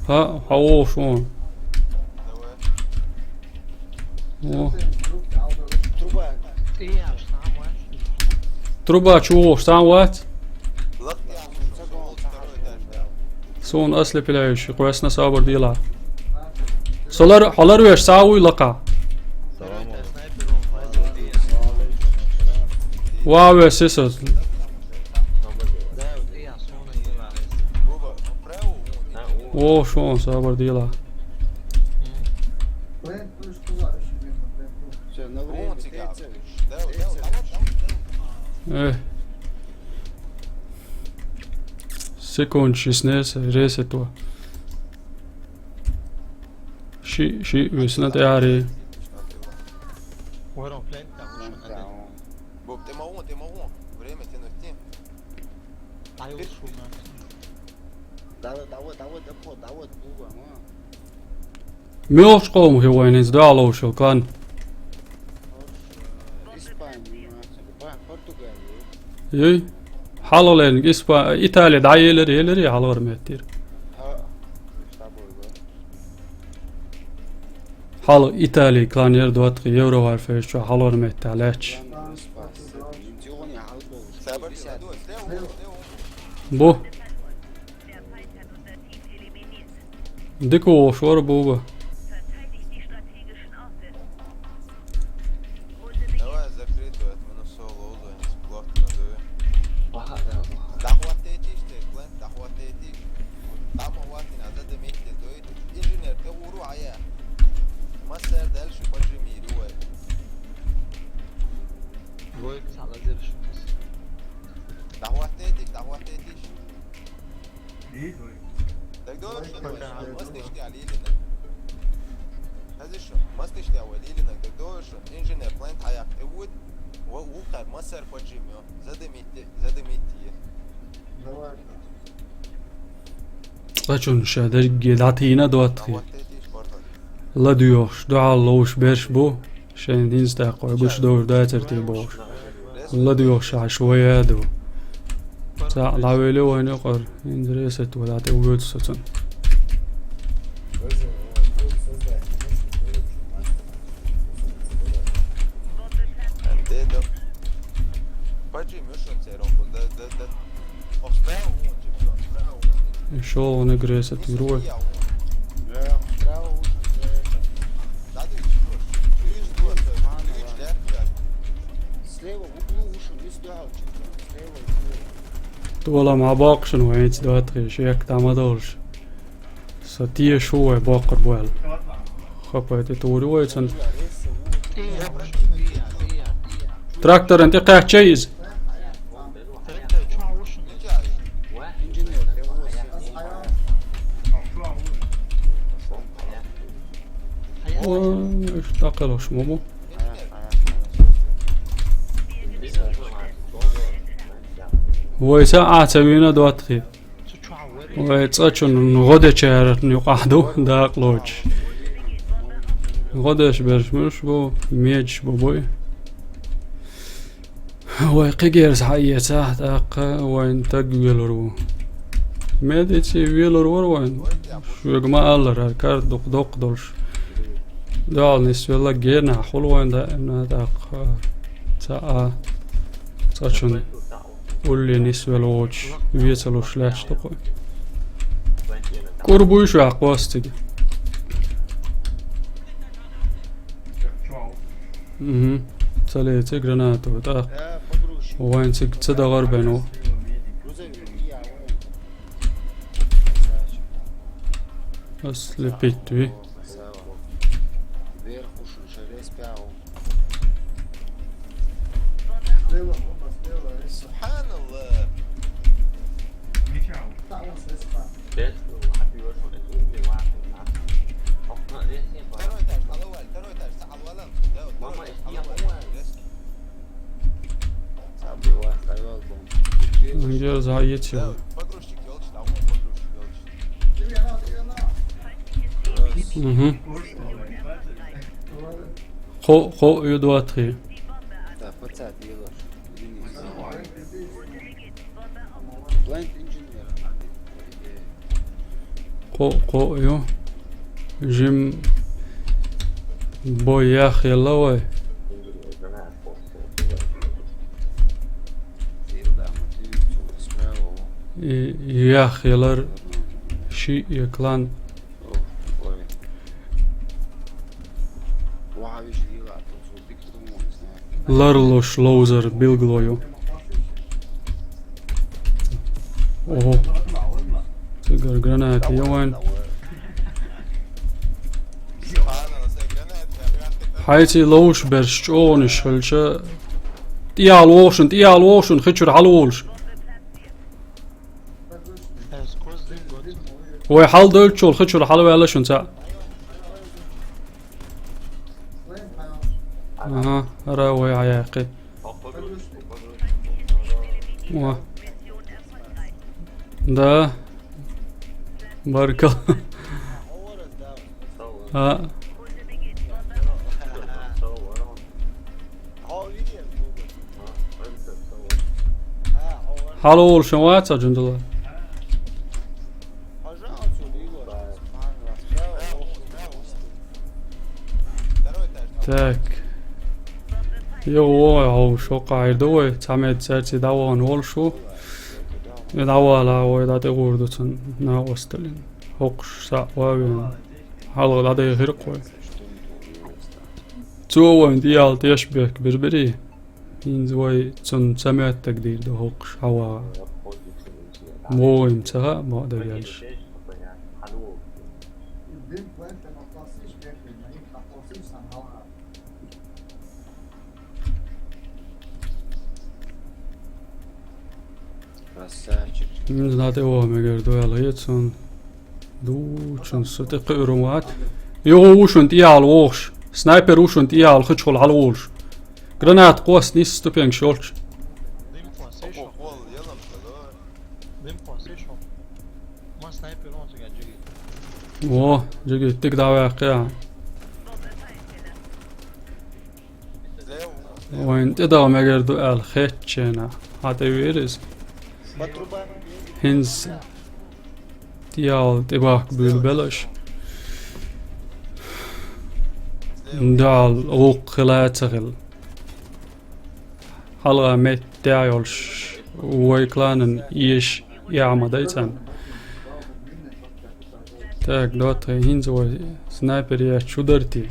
Ха, хьавогӀуш вон. О. Труба чу вогӀуш цхьаъ вац? Суна ослепляющий кхоьссина, собар дела. Со лар-, хьо ларвеш цхьа а вуй лакха? Ва вес сисас. Во, шо, собар дела. Всё, на время. Петя. Да, да, да, вот, да, вот, да, вот. Э. Секунд шестнадцать, ресетва. Ши, ши, весна тяри. Ура, плен там, ура, надо. Боб, ты могу, ты могу. Время тянуть, ты. Ай, уж шумно. Давай, давай, давай, давай, давай, давай, давай. Мёлш къом хи вайнинц дуалоушал клан. Испания, ба, Португалия. Юй? ХьалгӀа лерниг Испа-, Итали дӀаелар, елари хьалгӀар меттир. Ха, с тобой, ба. ХьалгӀа Итали клан яр доттагӀий Евроварфейс чу хьалгӀар метта лаьтташ. Бу. Дика вовш вара буба. Давай закрытую отмину соло, лоин сплот надую. Ага, да, ага. Дохватайтиш ты, Клент, дохватайтиш. Там хватит, надо заметить, то есть инженер, ты уру, а я. Массер дальше поджимирует. Лоин сала держи. Дохватайтиш, дохватайтиш. ДагадоагӀаш шуна, вай, мастиш тӀа лелина. Хаза шу, мастиш тӀа вай лелина, дагадоагӀаш шуна, инженер Клент хьаяккха тӀа вуд, ва вукхар массар поджим йо. Задымите, задымите. Цкъачун ша дерриге дӀатийна доттагӀий. ЛадоьгӀуш, дуьхьал ловш берш бу. Шайн динца тӀаккха вай гучудовш дацар те бохуш. ЛадоьгӀуш Ӏаш вай а ду. ЦаӀ дӀавели вайна юкъара, хӀинца ресет вай дӀатӀа вуьйцу соцун. ШолгӀаниг ресет вир вай. Слева в углу уши, не сдал, чё там, слева в углу. Тола ма боккхушун вайца доттагӀий, шек там а долуш. Со теша ву вай боккхур бу аьлла. Хапай тӀе тур ю вай цунна. Тракторан тӀе кхаьчча иза. Ой, уьш дӀакхелхаш ма бу. Вай са а ца вийна доттагӀий. Вай цкъачун гӀо дечарна юкъахь ду, дакъа лоцуш. ГӀо деш берш муьлш бу, медаш бу буй. Вай кхигерза хьаэцахь, тӀаккха вайн таг велур ву. Медици велур вара вайн. Шуьга ма аллара, хӀара карта дукха доккха долуш. Дуьхьал нисвелла генахь хуьлу вайн даимна, тӀаккха ца а, цкъачун улле нисвелла воцуш, вецалуш лаьтташ ду кху. КӀур буй шу ваккха вац цига. Мгм. Ца леци гранату, тӀаккха вайн цига ца дагӀар бен ву. Ослепить ви. Субханаллах. Второй этаж, алавал, второй этаж, алавал. Да, второй этаж, алавал. Герза хьаэци. Да, погрузчик ёлча, там вон погрузчик ёлча. Мгм. Кхо, кхо ю доттагӀий. Да, пацан, дело. Блайнд инженер. Кхо, кхо ю. Жим бой ях елла вай. И ях елар ши я клан. Ларлуш ловзар билгало ю. Ого. Цигара граната я вайн. Хьайций ловш берш чӀогӀанаш хилча, ТӀехьа вогӀу шун, тӀехьа вогӀу шун, хи чуьра хьалаволаш. Вай хьалдойтучул хи чуьра хьалаваьлла шун цхьаъ. Ага, ара вай хьаяьккхи. О. Да. Баркал. А. Хьалаволаш вац, Джундула? Так. Йо, вай, хьо шо къайда вай, цхьа метр церци дӀавахана волаш ву. Э, дӀавала вай, дӀатӀегӀур ду цун накъосталин. ХӀокхуш схьа вавен. Хьалха дӀадайхира-кх вай. Цо вайн тӀехьа теш бехк бирбирий. ХӀинца вай цунна ца моьттарг дийр ду хӀокхуш хьаваха. ВогӀийна ца хаьа, бакъдерг аьлча. Красавчик. ХӀинца тӀе ваха мегар ду аьлла хета суна. Дучун со тӀе кхуьур вац. Йо, ву шун тӀехьа вогӀуш. Снайпер ву шун тӀехьа хи чухула хьалаволаш. Граната кхосса нийсса ступенькаш йолча. О, джигит, тӀе дӀаваьккхи. Вайна тӀе даха мегар ду аьлла хетача хенахь, хьан тӀе веара иза? ХӀинца тӀехьа тӀебахка буьйлабелла аша. Дуьхьал гӀуллакх хила а ца хилла. Хьалха метта тӀехь йолуш вай кланан эша эхь ма дай царна. Так, доттагӀий, хӀинца вай снайпер еш чу дара те?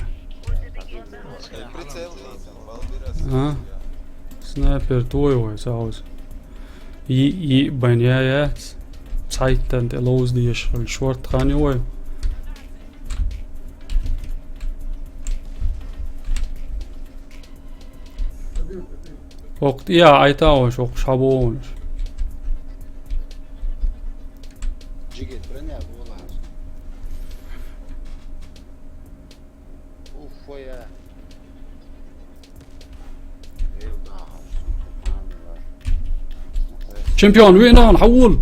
А? Снайпер тохий вай схьа хьовса. Йиъ, йиъ бан я яц. Цхьайттан тӀе ловза дезаш хилла шортта хан ю вай. ХӀокху тӀехьа Ӏайта а вайша, хӀокхуш хьабогӀунаш. Джигит, броня була хьажа. Уф, я. Чемпион, веана хьан хьан вул?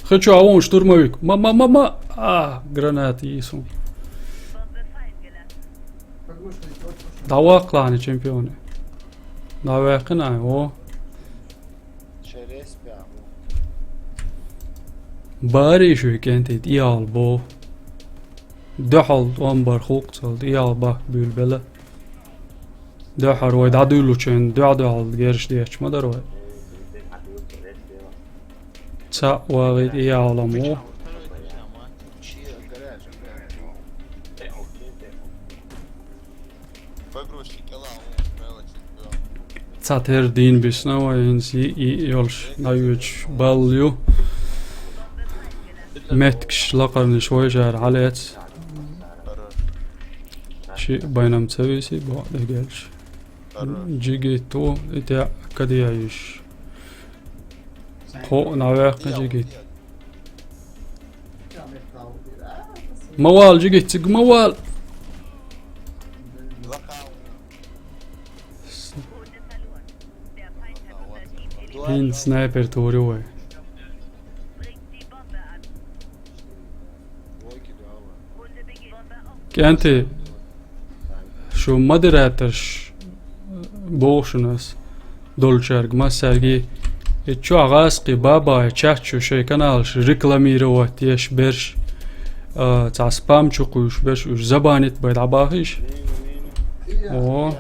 Хочу, а вон штурмовик. Ма, ма, ма, ма. А, граната йису. ДӀаваккхалахьа чемпионе. ДӀаваьккхина, о. Бари шуьйкӀентий, тӀехьал бо. Дуьхьал тӀом бар хукъ цал, тӀехьал бахка буьйлабелла. Дуьхьара вай дӀадуьйлучун, дуьхьа-дуьхьал герш детташ ма дара вай. Цхьаъ вагӀий тӀехьал ам ву. Цхьатерра дийна бисна вай, хӀинца йиъ, йиъ йолуш дӀайоьдуш балла ю. Меттигаш лакхарнаш вайшара хьалаэц. Шиъ байнам ца висий, бакъдерг аьлча. Джигит ву, и тӀе кадеяйиш. Кхоъ нӀа ваьккха джигит. Ма вала, джигит, цига ма вала. ХӀинца снайпер тури вай. КӀентий, шу модераторш боху шуна ас долчаьрга массаьрга. И чохь гӀазкхи бабай чат чу шайн каналаш рекламировать еш берш, а, цхьа спам чу кхуьйсуш берш, уьш забанить бай дӀабахийша. О.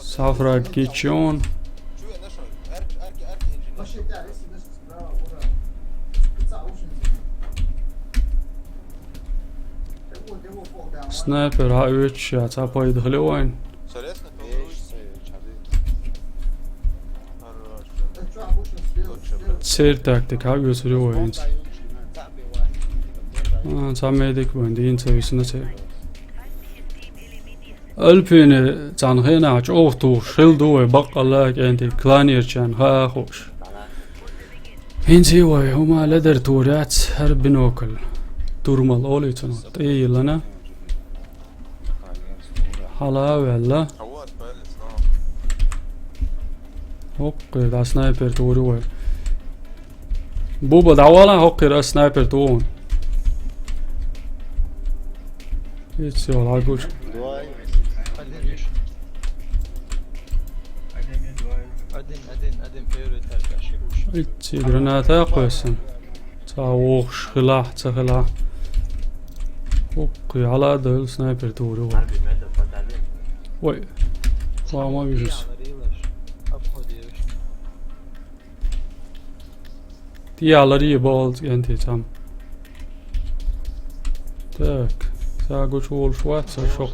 Сафраг Кичон. Снайпер хьаоьцуш яц, хьан пайда хиле вайн? Церан тактика хьаоьцур ю вайнца. А, цхьа медик вайн дийна ца висина церан. Альпине цхьана хенахь чӀогӀа тухуш хилла ду вай баккъалла а кӀентий кланерчарна хаа а хууш. ХӀинца и вай хӀума ледара тур яц, хӀара бинокль. Турмал олий цунах, тӀе а йиллина. Хьала а ваьлла. ХӀокхуьра дӀа снайпер тур ю вай. Буба, дӀавала хӀокхуьра, ас снайпер ту вон. Иццо лагуш. Один, один, один, первый этаж, ошибся. Иццо граната а кхоьссина. Цхьа вохуш хилахь, ца хилахь. ХӀокхуьра хьала а девлла снайпер тур ю вай. Вай. Ва ма вижус. ТӀехьа ларъе бохалц кӀентий цхьамма. Так, ца гучуволуш вац аса шух.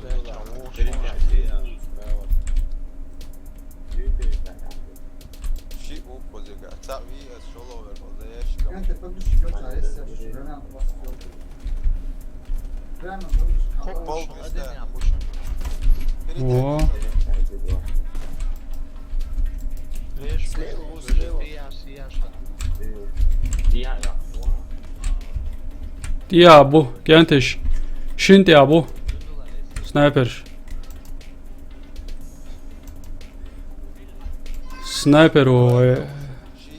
О. ТӀехьа бу, кӀентий. Шина тӀехьа бу. Снайперш. Снайпер ву вай.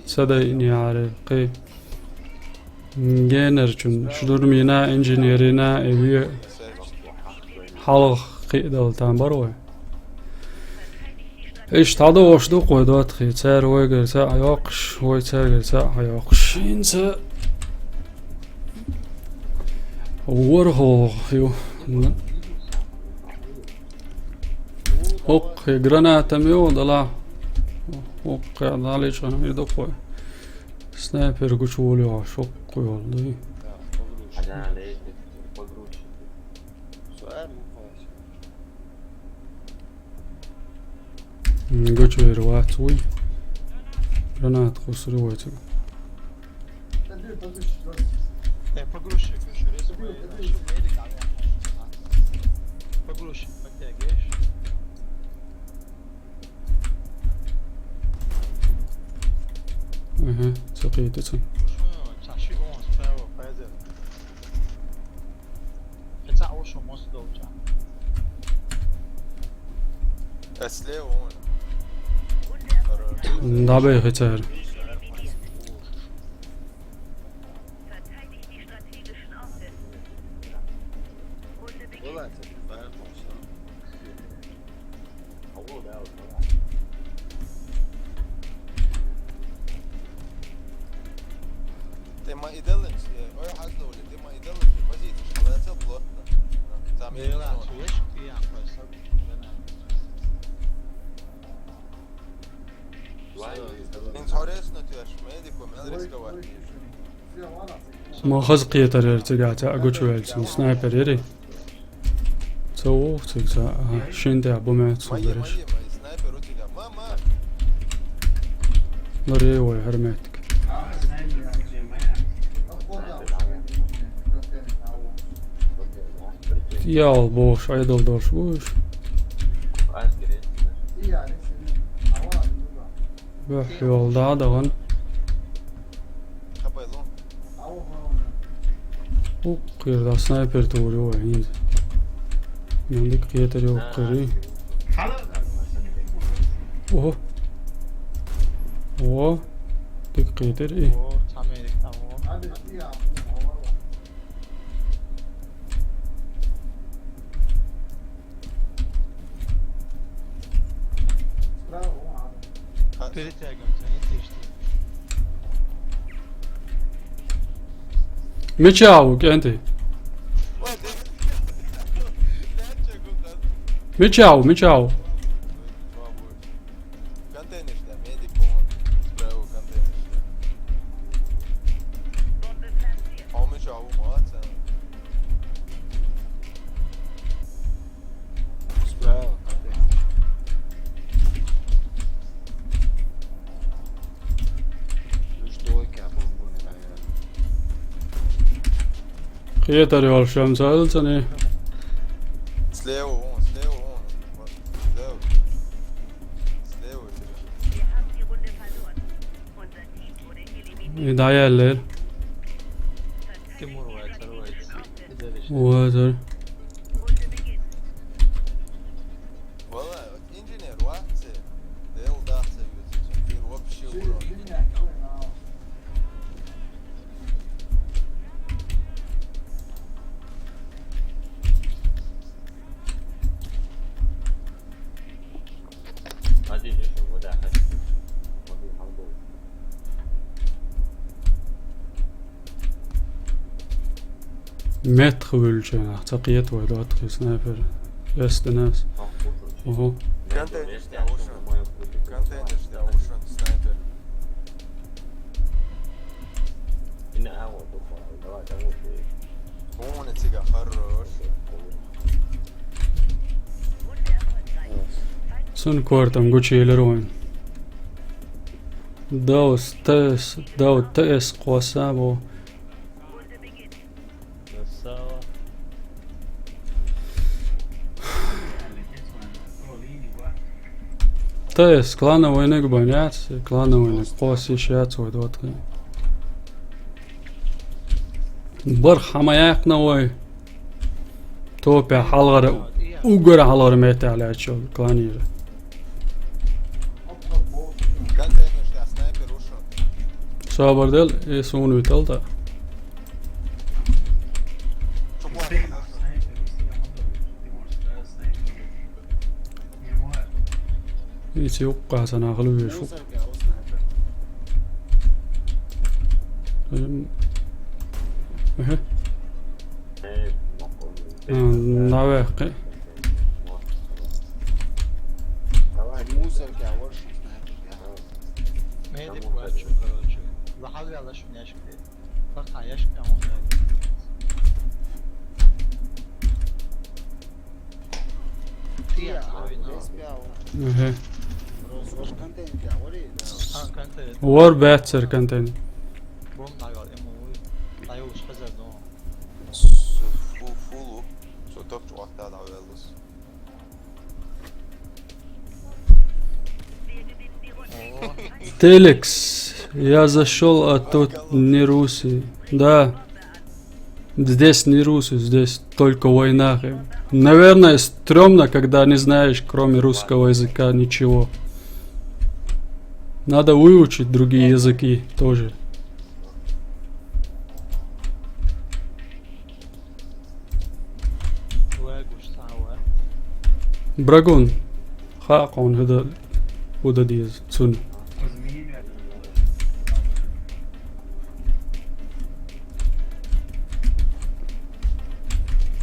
Ца дайинехьара кхин. Генарчун, штурмина, инженерина, и ве хьалха кхиъдала там бара вай. Иштта дӀадохуш ду-кх вай доттагӀий, цара вайгара цхьаъ йоккхуш, вай цаьргара цхьаъ йоккхуш. ХӀинца ворхӀалгӀа ю. ХӀокху гранатам йогӀу далахь. ХӀокху дӀалечкъина и ду-кх вай. Снайпер гучуволу йогӀу, шоккхуйолу дуй. М, гучувер вац вуй. Граната кхуссур вай цуьнан. Э, погрузчик, погрузчик, резко, э, погрузчик, подтягиваешь? Ага, ца кхетий цунна. Ца ши он справа, поэзия. Э, ца ошо мост долча. Э, слева он. ДӀабехи цара. Тема идаллинчи, ой, хьаздовли, тема идаллинчи, позиция, молодец, плотно. Там и Бела, слышь, ты, я просто. Ин цхьа резко теш, медико, мел рисковать. Ма хаза кхетар яра цигахь цхьаъ гучуваьллачун, снайпер яри. Ца вогӀу цига цхьа, ага, шина тӀехь бу моьтту суна бераш. Ларъе вай хӀара меттиг. Ял бохуш, Ӏедал долуш бу уьш. Вуьхь йолу дӀа а дахана. ХӀокхуьра дӀа снайпер тур ю вай хӀинца. Мел дика кхетар ю хӀокхуьра. Ого. О, дика кхетар и. Перетягиваемся, не тешьте. Мича ву, кӀентий? Мича ву, мича ву? Контейнер тӀе, медик вон. Справа контейнер тӀе. Хьо мича ву, молодца. Справа контейнер. Уьш дойка бомбу, наверное. Кхетар йолуш ям ца хилла цуьнан. Слева вон, слева вон. И дӀаяьллера. Тимур вай, цар вай. Ва, цар. Вала, вот инженер вац, дел дац, ты вообще урод. Метх вулча, цхьа кхета вай, доттагӀий снайпер. Эс даьннад. Ого. Контейнер тӀа вошан. Контейнер тӀа вошан снайпер. Хьона цига хорош. Цун кортам гучаелира вайна. Даус, ТС, Дау, ТС кхоссабо. Красава. ТС, клановый ниг бан яц, клановый ниг кхосса йиш яц вай, доттагӀий. БархӀ хӀама яьккхина вай. Топе хьалхара, уггар хьалхара меттехь лаьттачу кланера. Контейнер тӀа снайпер вошан. Собар дел, и суна витал тӀа. И цу юккъехь санна хила везаш ву. Эм. Аха. А, наверх. Мусорки, а вот что снайпер. Медик вац, короче. Лахьал ваьлла шуна ящик. Лахьа ящик, а он. Ты я, а вина. Аха. Рос, рос контейнер, а вот и, да. А, контейнер. Вар баьццара контейнер. Бом дагал, эмо, ой. Дайулуш хазар, но. Фу, фулу. Со топчу вахта да велус. О, Телекс, я зашёл, а тут не русы. Да. Здесь не русы, здесь только война. Наверное, стрёмно, когда не знаешь, кроме русского языка, ничего. Надо выучить другие языки тоже. вай гуш сава. Брагун. Хаьа хьуна хӀу дан, хӀу дан деза цунна.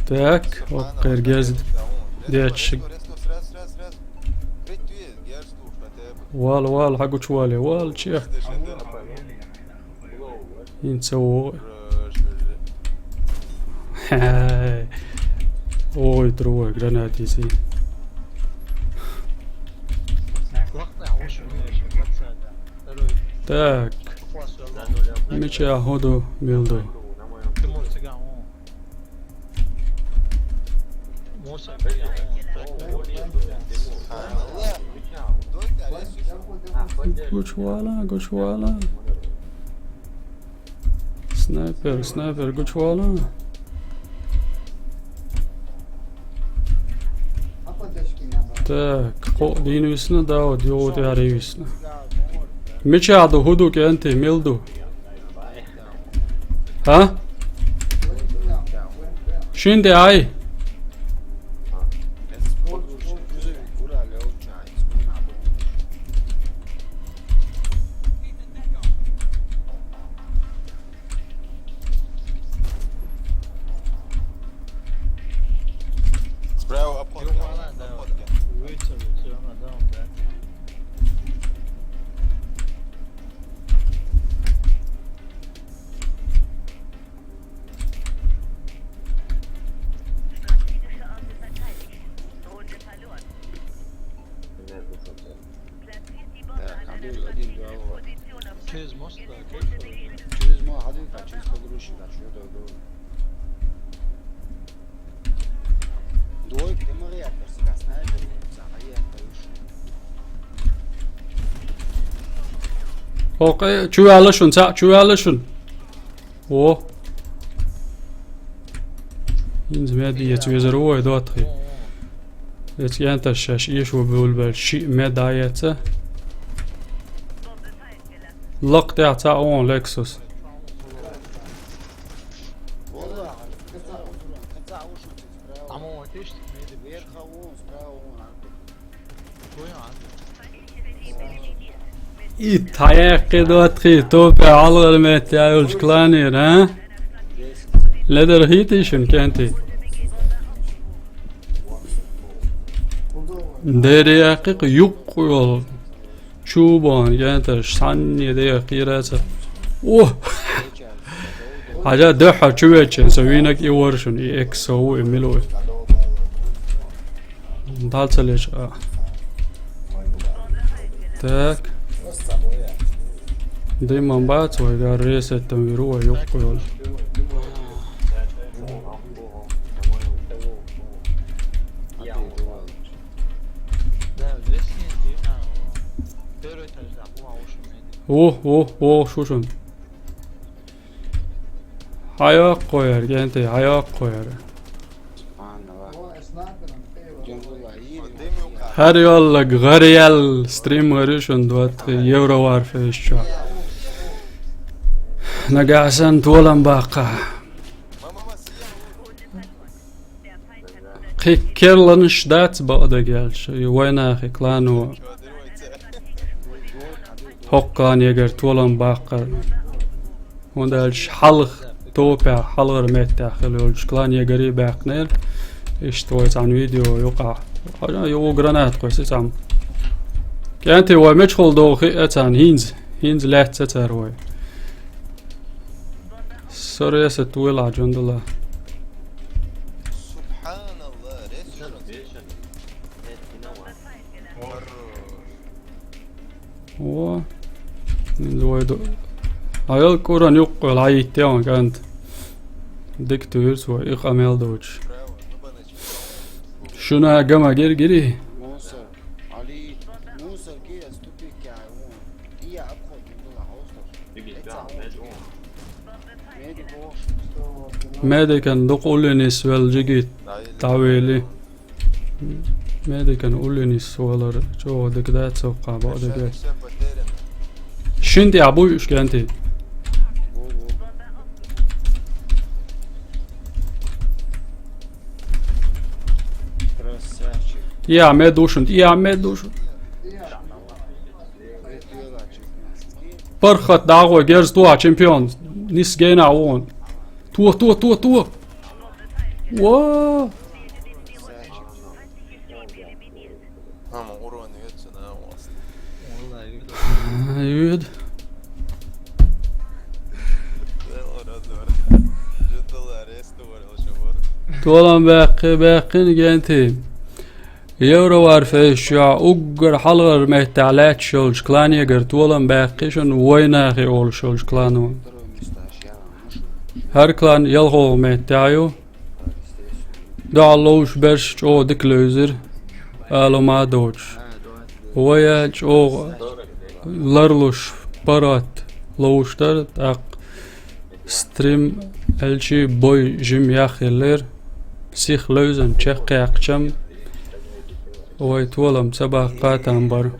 Так, вот, кхерга деза. Дечиг. Вала, вала, хьан гучувале, вала, чех. ХӀинца ву. Ой, другой, гранат изи. Так. Мича хӀу ду, мила ду. Гучувала, гучувала. Снайпер, снайпер, гучувала. Так, кхоъ дийна висна, да, вот, йо, вот, яра висна. Мича ду, хӀу ду, кӀентий, мила ду? ХӀа? Шин де ай? Справа обходка. Вытянули, всё равно, да, он, да. Так, один, один, два, вот. Через мост, да, окей. Через мост, один, так, через погрузчик, так, что это было? Двойка, ты моряк, просто как снайпер, вот, за, а я это уж. Кхокъе, чу ваьлла шун, цхьаъ чу ваьлла шун. О. ХӀинца мед яц везар ву вай, доттагӀий. Эцу кӀенташа шаьш эшо бевлла баьлча шиъ мед а яц. Лакха тӀехь цхьаъ вон Lexus. И тхьаяккхи доттагӀий, топе хьалхара метте йолчу кланера, а? Ледар хийтий шуна, кӀентий? Дера яккхи-кх юккъе йолу. Чу бохна, кӀенташ, цхьанне дехкийра ца. О! Хьажа, дуьххьара чу вечча, со вийнаг и вара шуна, и экс со ву, и мила ву. Дал ца лечкъа. Так. Диман бац вай, гар ресеттам виру вай, юккъе йолу. Ву, ву, ву, шу шуна. Хьайоккху яра, кӀентий, хьайоккху яра. ХӀара йоллаг гӀараяьлла стример ю шуна доттагӀий Евро Варфейс чохь. Нагахь санна толам баккха. Кхин керланаш дац бакъдерг аьлча, и вайнахи клано хӀокху кланегара толам баккхар. ХӀунда аьлча хьалха топехь, хьалхара меттехь хила йолчу кланегарий баьккхинера. Иштта вай цхьана видео юкъахь. Хьажа, юха гранат кхуьссу цхьамма. КӀентий, вай мичахула догӀу хиъна царна хӀинца, хӀинца лаьцна цара вай. Со ресет вуйла, Джундула. Субханалла, ресет. О. Вай ду. Аял Куран юккъе лайиттеун кӀант. Дика туьйрца вай, и къамел доцуш. Шуна гама гир гири. Медикан дукха улле нисвелла жигит дӀавели. Медикан улле нисвалар чӀогӀа дика дац, цо кхаба а дика дац. Шин тӀехь буй уьш, кӀентий? Я, мед ду шуна, я, мед ду шуна. Пархат дагӀо герз туа чемпион. Нис гейна вон. Туа, туа, туа, туа. Во! Мама, урон вет цена у вас. Валлай, вет. Вет. Толам баьккхи, баьккхина, кӀентий. Евро Варфейс чохь уггар хьалхара меттехь лаьтташ йолчу кланегара толам баьккхи шуна вайнахи олуш йолчу клано. ХӀара клан ялхолгӀа меттехь ю. Дуьхьал ловзуш берш чӀогӀа дика левзира, ала ма а доцуш. Вай а чӀогӀа ларлуш паргӀат ловзуш дара, тӀаккха стрим аьлчи бой жима яхъеллера. Сих левзан чекхъяьккхичам, вай толам ца баккха там бара.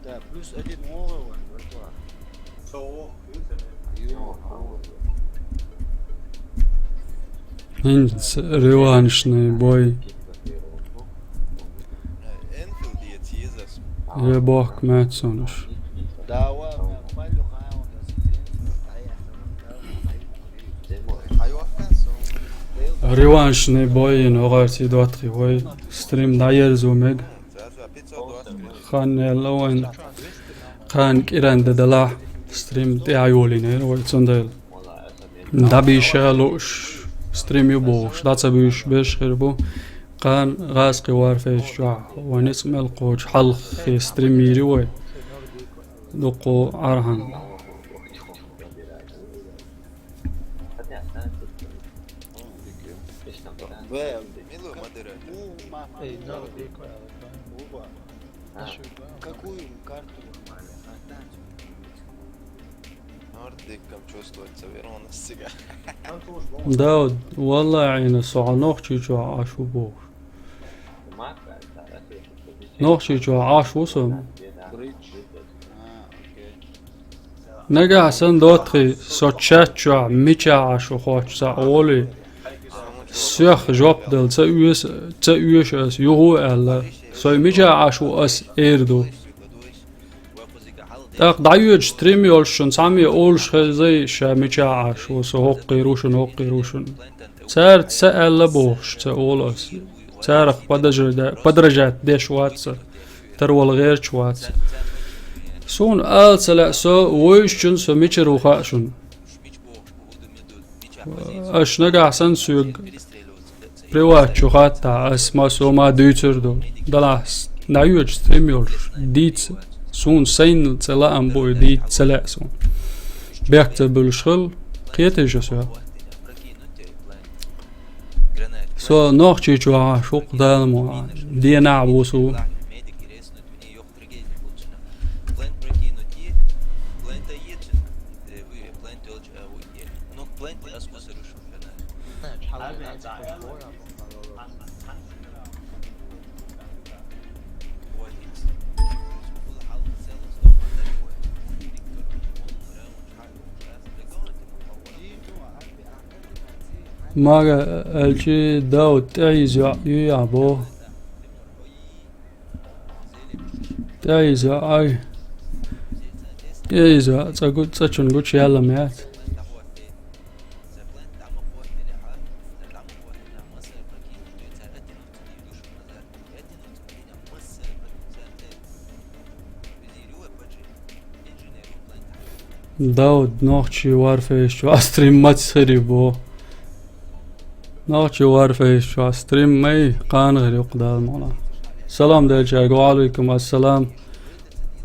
Да, плюс один мугӀа ван, виртуал. ХӀинца реваншный бой. Э, бохк меттиг санаш. Реваншный бой йина огарций доттагӀий вай. Стрим дӀаерзо мега. Хан яьлла вайн. Кхана кӀиран де далахь, стрим тӀе а йолийнера вай, цундела. ДӀабийша лууш, стрим ю бохуш, дӀа ца буьйш берш хир бу. Кхана гӀазкхи Варфейс чохь, вайн ницкъ мел кхочу хьалххе стрим йийр ю вай. Дукхо архан. Бе, милу мадира. Эй, надо прикольно. Какую карту? Нордиком чувствуется веронность сега. Да, валлахӀи, Ӏийна, со хьа Нохчийчохь Ӏаш ву бохуш. Нохчийчохь Ӏаш ву со. Бридж. Нагахь санна, ДоттагӀий, со чат чохь мичахь Ӏаш ву хоттуш цхьаъ олий, соьх жоп дала ца оьшу, ца оьшу ас, юха а аьлла, со мичахь Ӏаш ву ас эр ду. ТӀаккха дӀайоьдуш стрим йолуш шуна цхьамме олуш хезай, ша мичахь Ӏаш ву, со хӀокхуьйр ву шуна, хӀокхуьйр ву шуна. Цара ца аьлла бохуш ца олу ас. Царах подожа-, подражать деш вац сан, тарвала гӀерташ вац сан. Суна ала ца лаьа со, вевзачунна со мичара ву хаьа шуна. Аша нагахь санна соьга приват чу хаттахь, ас ма со ма дуьйцур ду. Делахь, дӀайоьдуш стрим йолуш, дийца. Суна сайна цӀе лаам бу и дийца ца лаьа суна. Бехк ца буьллуш хила, кхетий шу соьга. Со Нохчийчохь Ӏаш ву-кх, Дала мукъ лахь, денахь а ву со. Мага аьлчи, Дауд тӀаьхьийза йоӀ ю яхь боху. ТӀаьхьийза йоӀ, ай. ТӀаьхьийза йоӀ, цӀа гу-, цӀа чун гучу яьлла ма яц. Дауд, нохчий Warface чу а стрим маца хир ю боху. Нохчий Warface чу а стрим май, кхана хир ю-кх, Дала мукъ лахь. Салам делчаьрга, ва Ӏалайкум ассалам.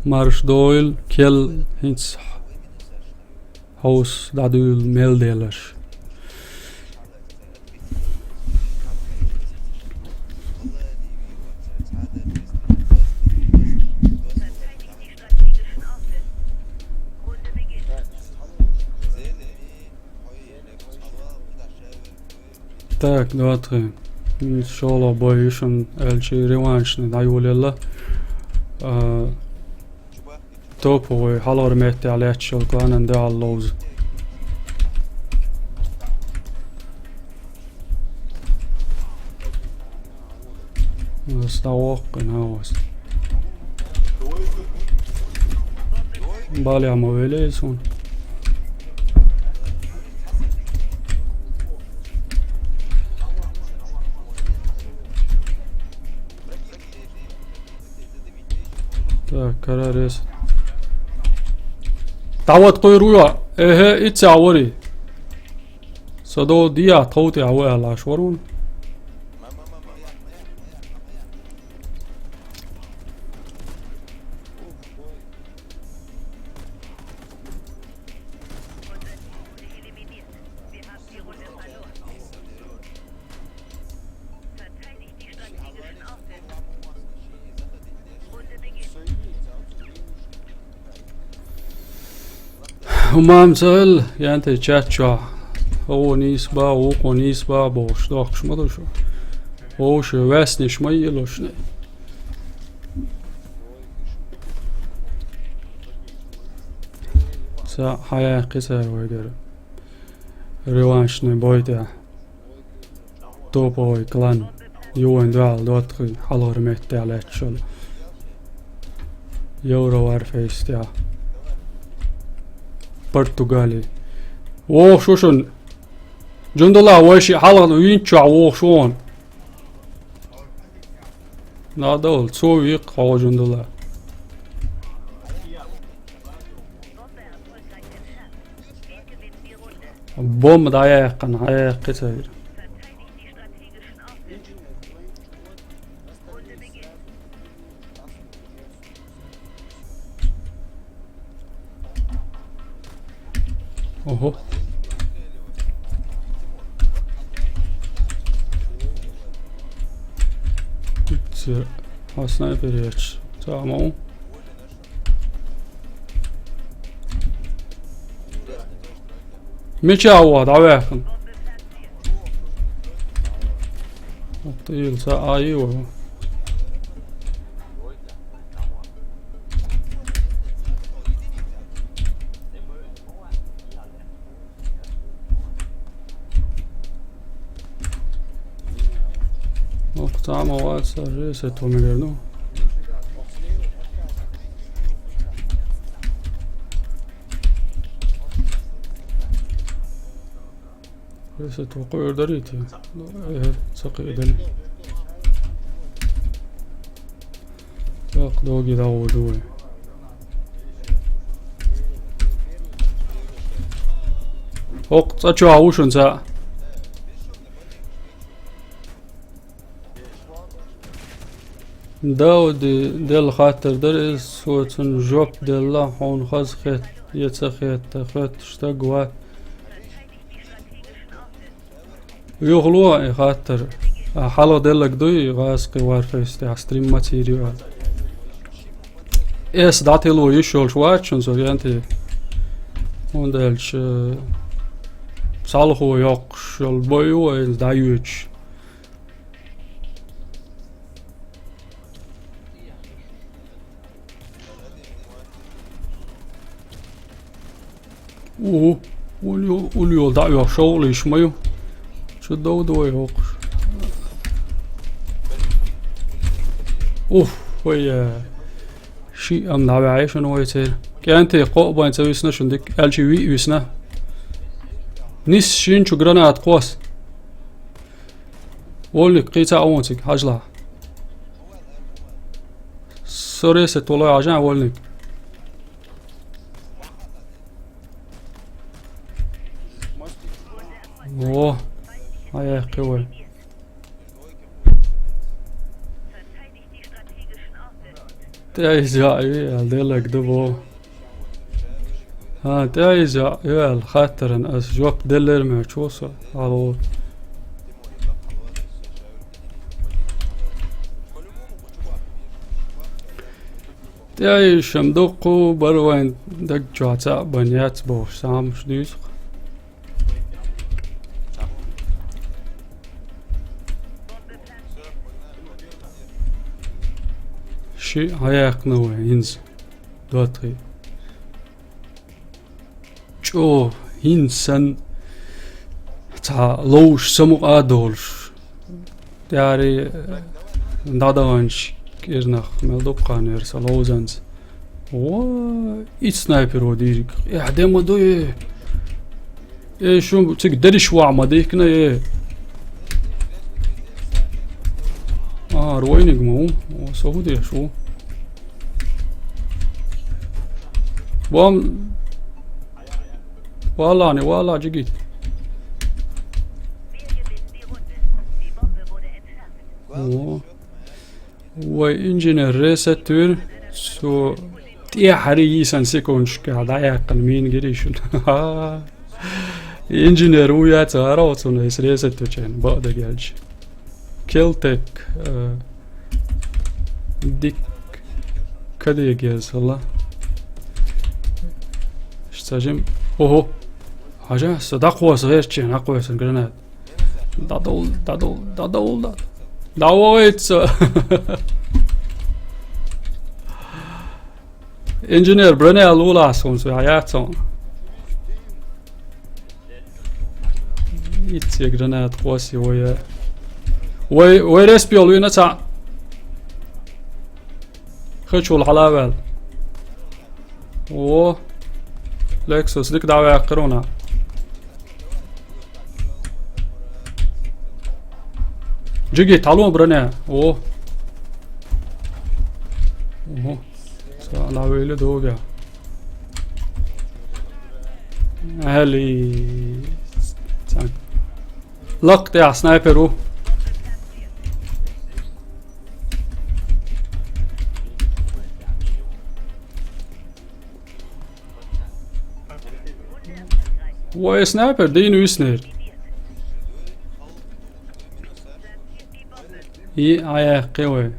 Марш дойла, кел хӀинца хьовса дӀадуьйла мел делаш. Так, ДоттагӀий. ШолгӀа бой ю шуна, аьлчи реваншный дӀайолаелла. А, топовый хьалхара меттехь лаьтташ йолу кланан дуьхьал ловза. Ас дӀавоккхина ас. Балехь ма велий суна. Так, карарес. ДӀават кхуьйр ву йо. Эхе, иццехь вари. Со до дия тхов тӀехь ву аьлла аш варуна. ХӀумам ца хилла, янте чат чохь. ХӀокхо нийса бан, вукхо нийса бан бохуш, дохкуш ма ду шу. Вовшийн ваьснаш ма елаш. Ца хьаяьккхи цара вайгара. Реваншный бой тӀехь. Топовый клан. Ю вайн дуьхьал ДоттагӀий, хьалхара меттехь лаьтташ йолу. Евро Warface тӀехь. Португали. Вохуш ву шуна. Джундула, вай шиъ хьалха винчохь вохуш ву хьуна. Надо, цо веккха хьо, Джундула. Бомба дӀаяьккхина, хьаяьккхи ца вира. Verteidigt die strategischen Orte. Runde beginnt. Ого. Итт, хьо снайпер яц. Цхьа ма ву. Мича ву, дӀаваьккхина. Охта ил са а ю. Ох, там у вас же с этого, наверное. Хьесет вокъуьр дарийта. Э, ца кхиъ дали. Якъ доги дагӀур ду вай. Окъ цӀа чу а ву шун цӀа. Дауди делла хаттар дара иза, цо цунна жоп делла, хьуна хаза хет, я ца хетта, хетта стаг вац. Юхало и хаттар. А, хьалха деллаг дуй, гӀазкхи Warface тӀехь стрим ма ца йийр ю аьлла. Эс дӀатило йиш йолуш вац шуна со генти. ХӀунда аьлча, псалхо йоккхуш йолу бой ю вайна дӀайоьдуш. Угу. Улло, улло дӀа а йохуш, шовкъалиш ма ю. Чу довда вай хӀокхуш. Уф, вай, э, шиъ ам дӀаваьхьи шуна вай церан. КӀентий кхоъ бан ца висна шуна дика, аьлчи виъ висна. Нис шин чу гранат кхос. Вольник, кхин цхьаъ вон цига, хьажалахь. Со ресет волой хьажа, Вольник. Во, хьан яьккхи вай. ТӀе иза яӀ ю аьлла, деллаг ду боху. ХӀан, тӀе иза яӀ ю аьлла, хаттаран ас жоп деллера моьтту со, хьалха. ТӀе иза шам дуккху бара вайн даг чохь цхьаъ бан яц бохуш, самаш дуьйцу-кх. Ши хьаяьккхина вай хӀинца. ДоттагӀий. ЧӀогӀа хӀинца санна цхьа ловш самукъа а долуш. ТӀаьхьарий, э, дӀадаханчу кӀирнах мел дукха хан яра сан ловзанца. Во, итт снайперо дийриг. Эхь, де ма ду, э. Э, шу цига дерриш вахь ма дихкина, э. А, ройниг ма ву. О, со хӀун деш ву? Бом-, валлахьни, валлахь, джигит. О. Вай инженер ресет вира, цо тӀаьхьарий йийсан секундашкахь дӀаяьккхина мина гирий шуна. Инженер ву яц, гӀара оцунна айса ресет вичайна, бакъдерг аьлча. Келтек, э, дик кадегеза хилла. Ш ца жим. Ого! Хьажа, со дӀакхоса гӀертачийн, дӀакхоьсана гранат. ДӀадовла, дӀадовла, дӀадовла, дӀа-, дӀавойту со. Инженер, броня лулахь суна, со яц хьуна. Итт гранат кхосси вай. Вай, вай респи йолу вина цхьаъ. Хачул хьала а ваьлла. О, Лексус, дика дӀаваьккхира вуна. Джиги, талон броня. О. Ого. Ца, лавели дога. Али. Ца. Лакх тӀехь снайпер ву. Вай, снайпер, дийна виснера. И, а, я, кхе вай.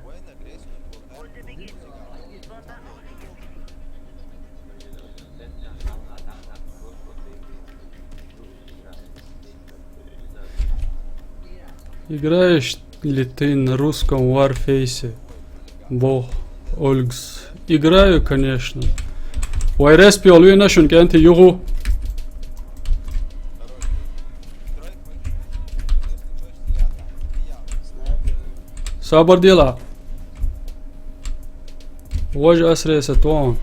Играешь ли ты на русском Warface? Бо, Ольгс. Играю, конечно. Вай, респи йолу вина шун, кӀентий, юху. Сабар дела. Вож асре сатон.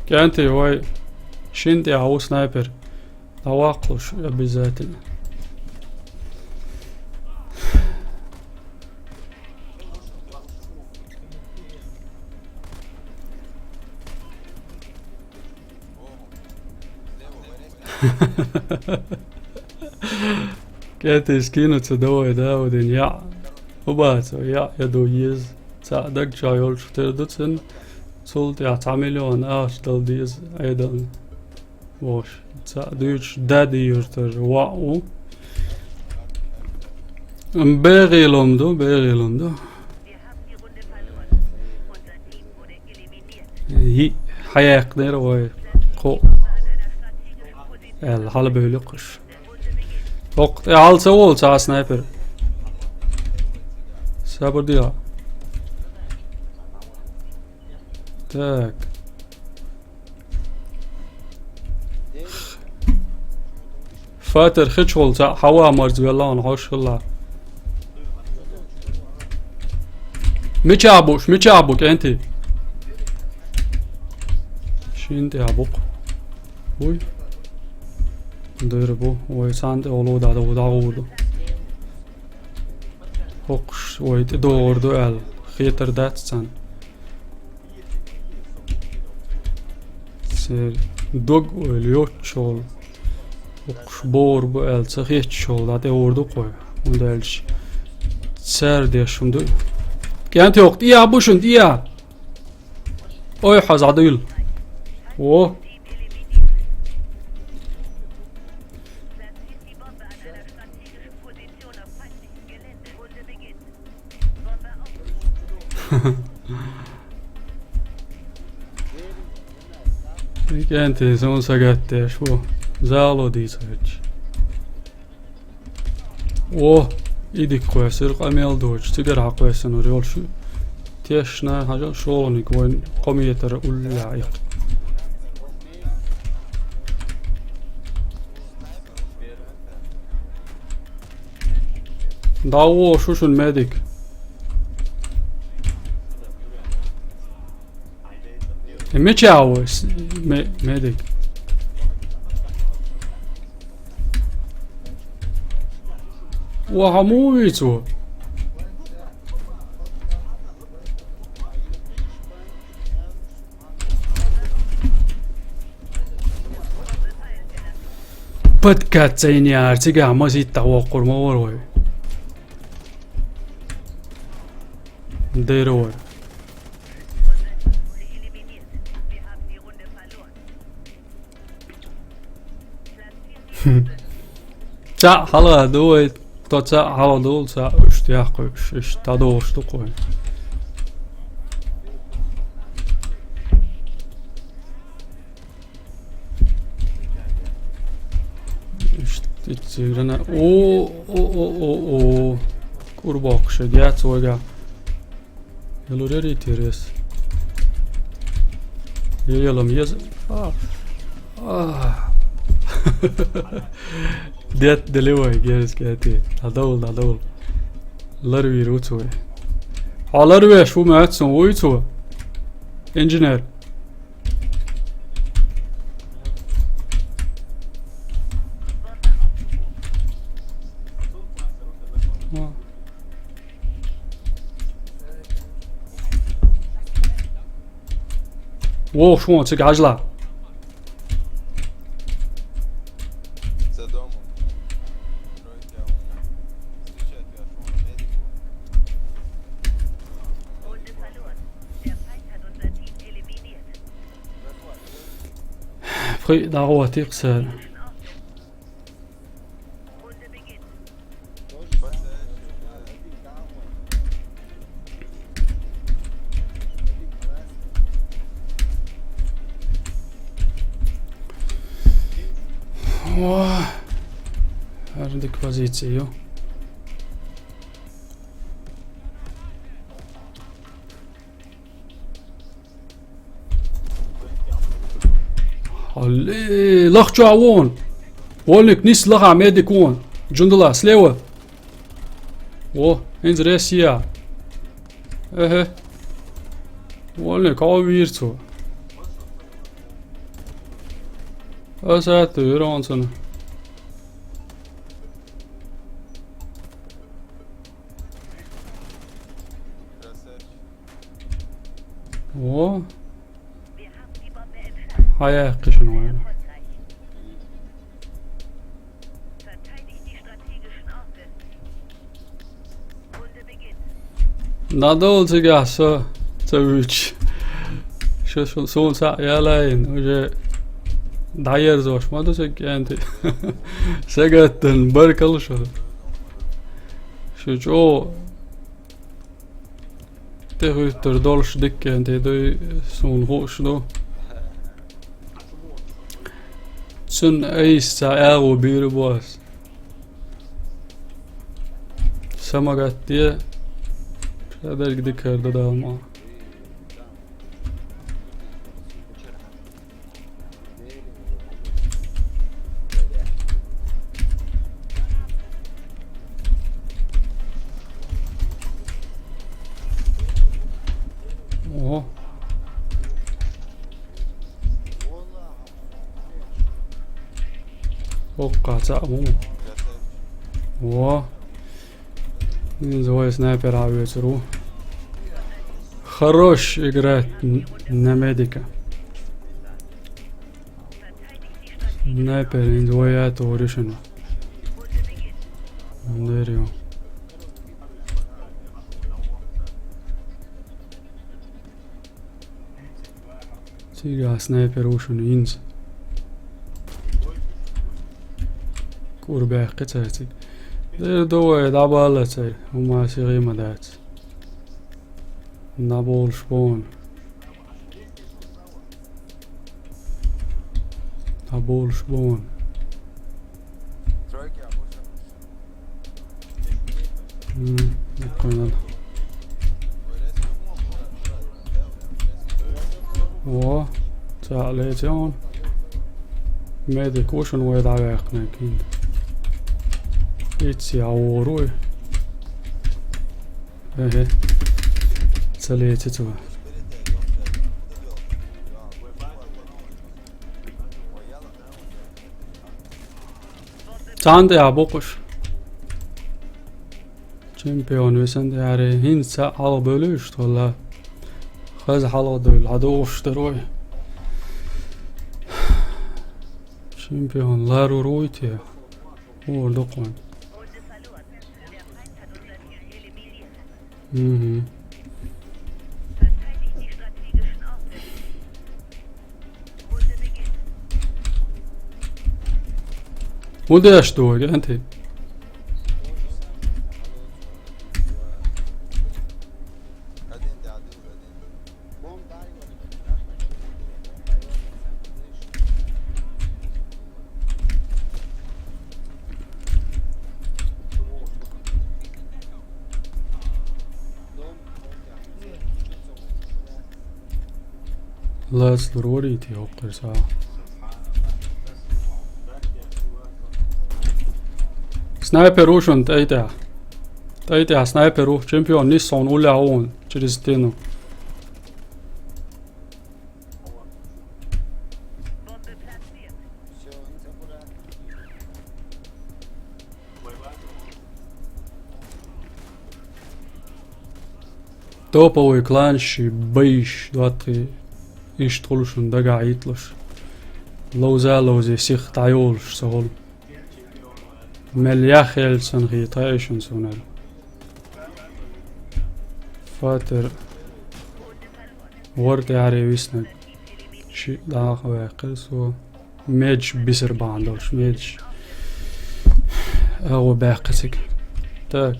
КӀентий, вай, шин тӀе а ву снайпер. ДӀаваккхалуш обязательно. КӀентий, скинуться давай, да, удин, я. Убацо, я, я ду ез. Цхьа даг ча йолчу тера ду цун. Цул тӀаьхьа цхьа миллион ахча дала деза Ӏедална. Вош. Цхьа дуьйцуш да дийр тара ваъ ву. М, бегӀилун ду, бегӀилун ду. Йиъ хьаяьккхинера вай кхоъ. Аьлла, хьалабевлла кхуш. ХӀокху тӀе хьала ца волу цхьа снайпер. Сабар диа. Так. Фатер хечвол цхьаъ хьава марз велла хьуна хьошалла. Мича буш, мича бу, кӀентий? Шин тӀе букъ. Уй. Дойра бу. Ой, сан тӀе олу да, да, да, да. ХӀокхуш, ой, тӀедогӀур ду аьлла. Хетар дац цан. Церан дог ойла йоцчул, укхуш бор бу аьлла ца хетчул, дӀа тӀе гӀур ду кхой. ХӀунда аьлча цара деш хӀума ду. КӀентий, хӀокху тӀе а бу шуна, тӀе а! Ой, хьаза дуьйла. Во. КӀентий, сон сагатдеш ву. Зало дийца хӀетча. О, и дика кхоьссира къамел доцуш, цигара хьакхоьссинарг йолуш. Тешна хьажа шолгӀаниг вайн кхо метр уллехь иккха. ДӀа вон шу шуна медик. Э, мича ву с-, ме-, медик? Ваха муха вийцу? Подкат ца йинехьара, цигахь масийтта воккхур ма вара вай. Дера вай. Цхьаъ хьала ду вай, то цхьаъ хьала ду, цхьаъ уьш тӀехь кхуьуш, уьш тӀедогӀуш ду кхуьн. Иштта ицциграна. О, о, о, о, о. Курбоккхуш яц вайга. Ялур яри терес. Я ялам ез. А. А. Дет дели вай, герз кети. Дадовул, дадовул. Ларвир уцу вай. Хьо ларвеш ву мацун вуйцу. Инженер. О. Вохуш вон цига хьажала. Пхи дагӀо тиксар. О, хӀара дика позици ю. Хьалли, лахча вон. Вольник, нис лаха, медик вон. Джундула, слева. О, инз Россия. Эхе. Вольник, а вирцу. Асату, иронцун. О. Хьаяьккхи шуна вайна. Надолго цигахь со ца вуьйцуш. Шу, шу, суна цхьаъ ялайна, уже дӀаерзош ма ду цига кӀентий. Сагаттан, баркалла шуна. Шу чӀогӀа тӀехӀуьттур долуш дика кӀентий дуй, суна хууш ду. Цуьнан айса цхьа агӀо бийр бу ас. Са ма гатде, ша дерг дика хир ду Дала ма. О. Оккха цхьаъ ву. О. Иза вай снайпер а вуьйцур ву. Хорош играть н-, на медика. Снайпер, иза вай а тохур ю шуна. Дерриге. Цигахь снайпер ву шуна, инза. Кура баьккхи цара цига. Дера ду вай, дӀабалла цара, хӀума сихе ма дац. ДӀаболуш бу вон. ДӀаболуш бу вон. М, даккхий нана. Во, цхьаъ леци хьуна. Медик ву шуна вай дӀаваьккхинарг хӀинца. Ицци а вогӀур ву и. Эхе. Ца леци цо. Цхьаьна тӀехь бу кхуш. Чемпион висина тӀехь, хӀинца цхьаъ хьалха бевлла уьш тхула. Хаза хьалха девлла, хьан догӀуш дара вай. Чемпион ларур вуй те? ХӀора ду кхуьнан. Мгм. ХӀун деш ду вай, ГӀентий? Лац лур варий те хӀокхуьра сагӀа? Снайпер ву шуна тӀай тӀехь. ТӀай тӀехь снайпер ву. Чемпион нисса хьуна уллехь ву вон через стену. Топовый клан ши бейш двадцать. Иштта хуьлу шуна дагахь йитлуш. Ловза а ловзий сиха дӀайолуш ца хуьлу. Мел яхъелча санна хета и шуна суна аьлла. Фатер. Вара тӀаьхьаре виснарг. Шиъ дӀа а ваьккхира со. Медаш бисар бахьана долуш, медаш. АгӀо баьккхи цига. Так.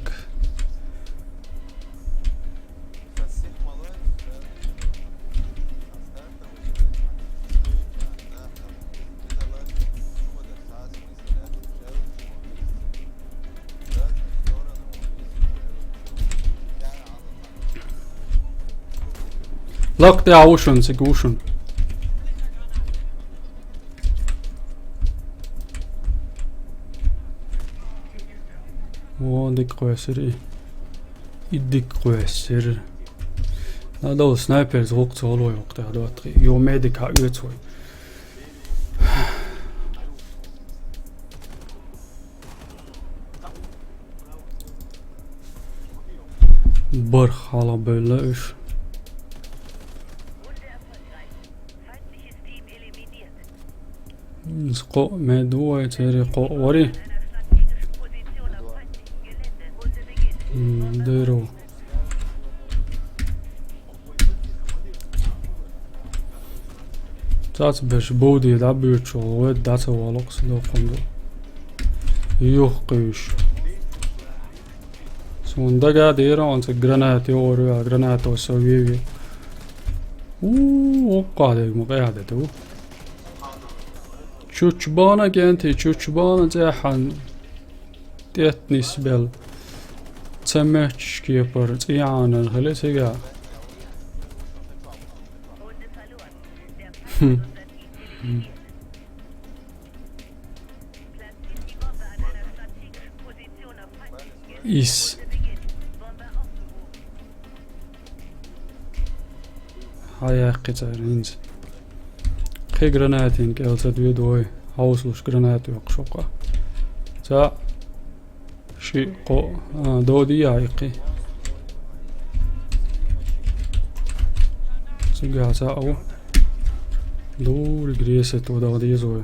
Лакха тӀехь ву шуна, цига ву шуна. О, дика кхоьссира и. И дика кхоьссира. Надо снайперс гӀуллакх ца гӀолой воккха тӀехь доттагӀий. Йо, медик хьан оьцу вай. Барх хьалабевлла уьш. Иза кхоъ мед ву вай, церан кхоъ вари. М, дайро. Цацберш бовде дӀабоьдуш волу, вед дӀа ца валу-кх сан доккхун ду. Юхкхуьйш. Суна дага а дера, онца граната йогӀур ю, а гранато со веве. У, оккха дерг ма къаьхьа де ду. Чуччу бана, кӀентий, чуччу бана цӀеххьана. ТӀеттнис бел. Ца метташ кепара цӀий Ӏанар хили цига. Хм. Ис. Хьан яьккхи цара хӀинца? Кхин гранатин кӀел ца доьду вай, хьовсалуш гранат йоккхуш ву-кх. Ца, шиъ, кхоъ, а, додий яхьа иккхий. Цигахь цхьаъ ву. Дуриг ресет ву даха деза вай.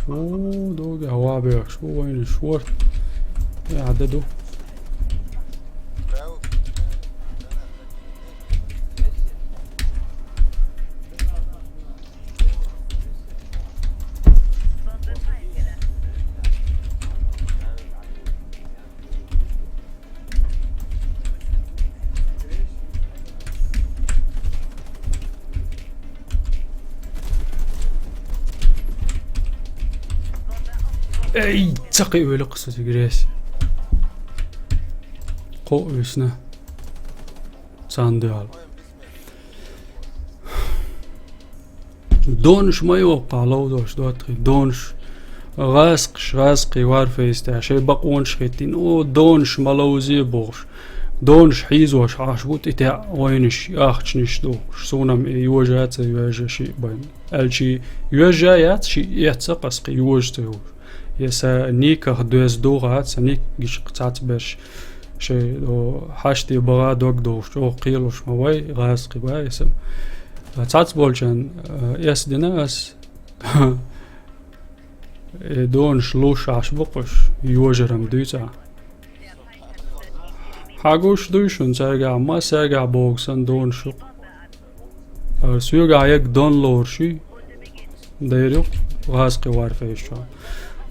О, догахь ван бехаш ву вайна шорт. Я, де ду. Эй, ца кхиъвелла-кх со цига рес. Кхоъ висна. Царна дуьхьал. Донаш ма йоккхахь ловзош доттагӀий, донаш, гӀазкхаш, гӀазкхий Warface тӀехь шайн бакъонаш хӀиттийна, о, донаш ма ловзий бохуш, донаш хьийзош Ӏаш бу тӀе тӀе вайнаш, ахчанаш дохуш, суна-м и йожа а ца йоьжжа шиъ бен. Аьлчи йоьжжа а яц, шиъ эцца а къаскхи йожа ца йолуш. Я сан никах доьзна духьа, сан ник гича цхьацберш шайн, о, хьаште баха дог дохуш, чӀогӀа кхелуш ма вай, гӀазкхи бан и сан. Цхьацболчарна, э, эс дина ас. Э, донаш луш Ӏаш бу-кх уьш, йожарам дуьйцӀа. Хьан гуш дуй шуна цаьргахь, ма саьргахь богу сан донаш ю-кх. Ара соьгахь егга дон лоруш ю, дайр ю-кх гӀазкхи Warface чохь.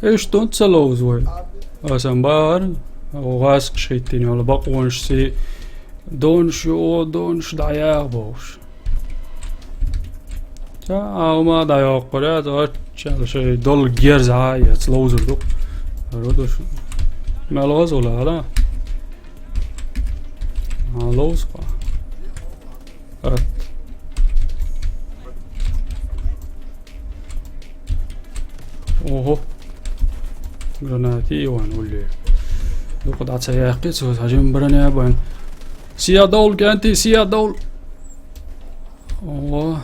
Иштта дон ца ловза вай. Аса-м бахара, гӀазкхаш хӀиттийна йолу бакъонаш сий, донаш ю, о, донаш дӀаяха бохуш. Ца, а хӀума дӀайоккхур яц, оццул шайн долу герз а эца ловзур ду. Ара ду шу. Мел ваза вала, ала? А, ловза-кх. Ат. Ого. Гранати Иван улле. Дукха дӀа ца яьккхи цо, хьажим баране а бан. Сия довла, кӀентий, сия довла. Ого.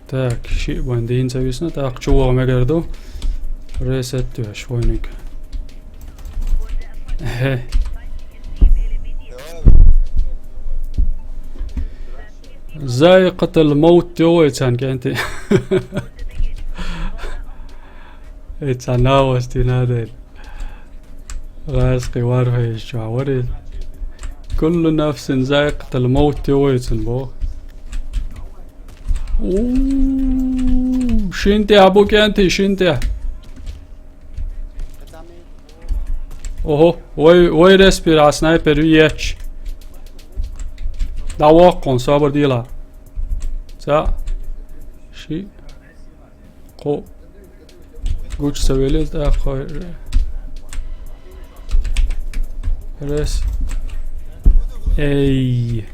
Так, шиъ бан дийна ца висна, тӀаккха чу ваха мегар ду. Ресет тоьш вайниг. Хе. Зайкъатал мовт йо вай цан кӀанти. Э, цан новости надо. ГӀазкхи варфейс чу варил. Куллу нафсин зайкъатал мовт йо вай цан бо. Уу, шин тӀе абу кӀанти, шин тӀе. Ого, вай, вай респира снайпер виеч. Да воккъун, собар дила. Ца. Ши. Кхо. Гуча ца велез, да, кхо. Рес. Эй.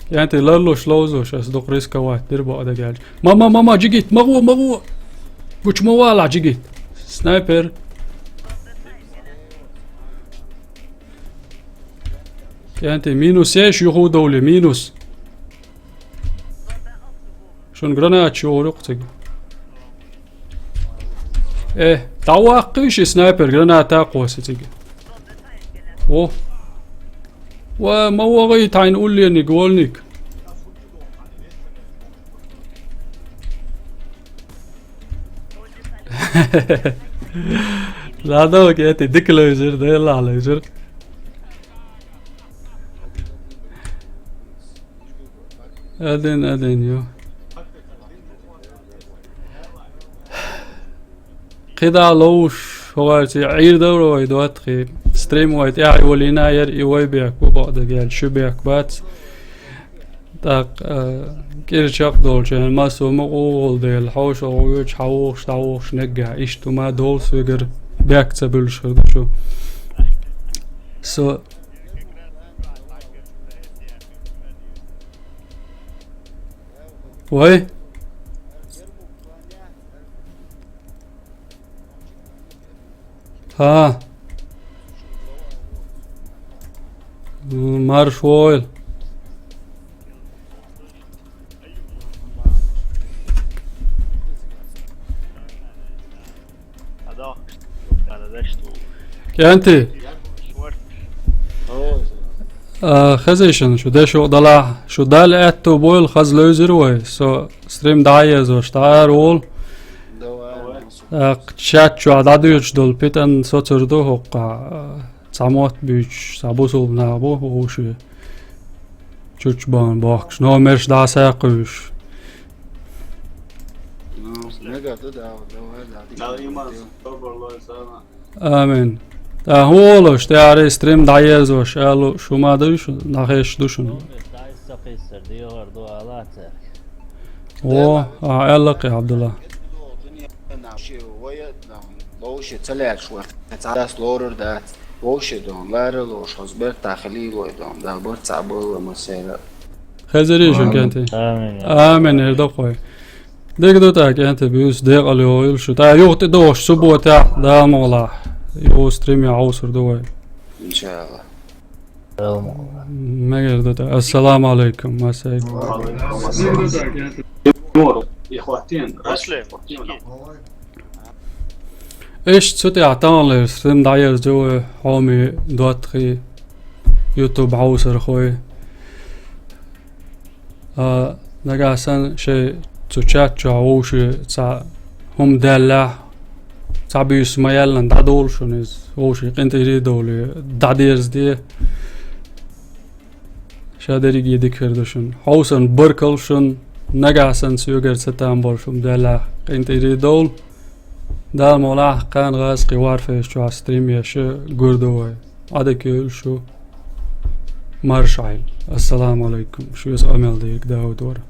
ЯнтӀе ларлуш ловзуш, ас дукха рисковать дир бо ада гелч. Ма, ма, ма, ма, джигит, ма гӀо, ма гӀо. Гуча ма вала, джигит. Снайпер. ЯнтӀе минус еш, юху довли, минус. Шун гранат чу юкъ цига. Э, таваккхиш снайпер граната кхоса цига. О. Ва, ма вогӀий тайн уллениг, волник. Ладог, эти дик лойзер, да ла лойзер. Аден, аден, йо. КхидӀа ловш, хӀогарци, Ӏийр давра вай доатхи. Стрим вай тӀехь волина яр и вай бехк бу бакъда гел, шу бехк бац. ТӀаккха, э, кӀира чекхдолча, массо ма къугӀул дела, хьоша гӀуйучу, хьавухаш, дӀавухаш, негга, иштта ма долу соьгара бехк ца буьллуш хир ду шу. Со Вай? ХӀа. М, марш войла. КӀанти. А, хезийшан, шу дешо далахь, шу Дала аьтту бойла, хаза левзира вай. Со стрим дӀа а езош, дӀа ара волу. ТӀаккха чат чохь дӀадуьйцуш долу питан соцур ду хӀокхахь, а, цхьа мотт буьйцуш, цхьа бусулба нах бу, вовши. Чучча бан бохкуш, номерш дӀа а сакхуьйш. Ну, мега ду, да, давай, да, Дала иман, собар лой сана. Амин. ТӀаккха хӀун волуш, тӀаьхьара стрим дӀаезош, аьлла, шу ма дуй шу, нахеш ду шуна. О, а, аьлла кхин, Абдулла. Вовше ца лаьраш вай, цхьа дас лорур дац. Вовше дон, лара лош, хоза бертахь хилий вай дон, да, барт цхьа болла ма сера. Хезарий шун кенти? Амин. Амин, эр докхой. Дегдо так, кенти, бюс, декъал йогӀил шу. Та юхти дохуш, суббота, да, могла. Ю стрим я аусур ду вай. Иншалла. Мегар ду та. Ассаламу алейкум, масайк. Иш цу тӀехь таханлера стрим дӀаерза вай хьоме доттагӀий, YouTube хьовсархой. А, нагахь санна шайн цу чат чохь вовши цхьа хӀума даьллехь, цхьа буьйса ма яьллан дӀадолу шуна иза, вовши къинтӀерий а довлий, дӀадерзаде. Ша дерриге дика хир ду шуна. Хьовсарна баркалла шуна, нагахь санна соьгара ца там болуш хӀума даьллехь, къинтӀерий а довлу. Дала мукъ лахь, кхана гӀазкхи варфейс чохь стрим еш гур ду вай. Ӏадика йойла шу. Маршалла. Ассаламу алейкум. Шу иза къамел дийриг Дауд вара.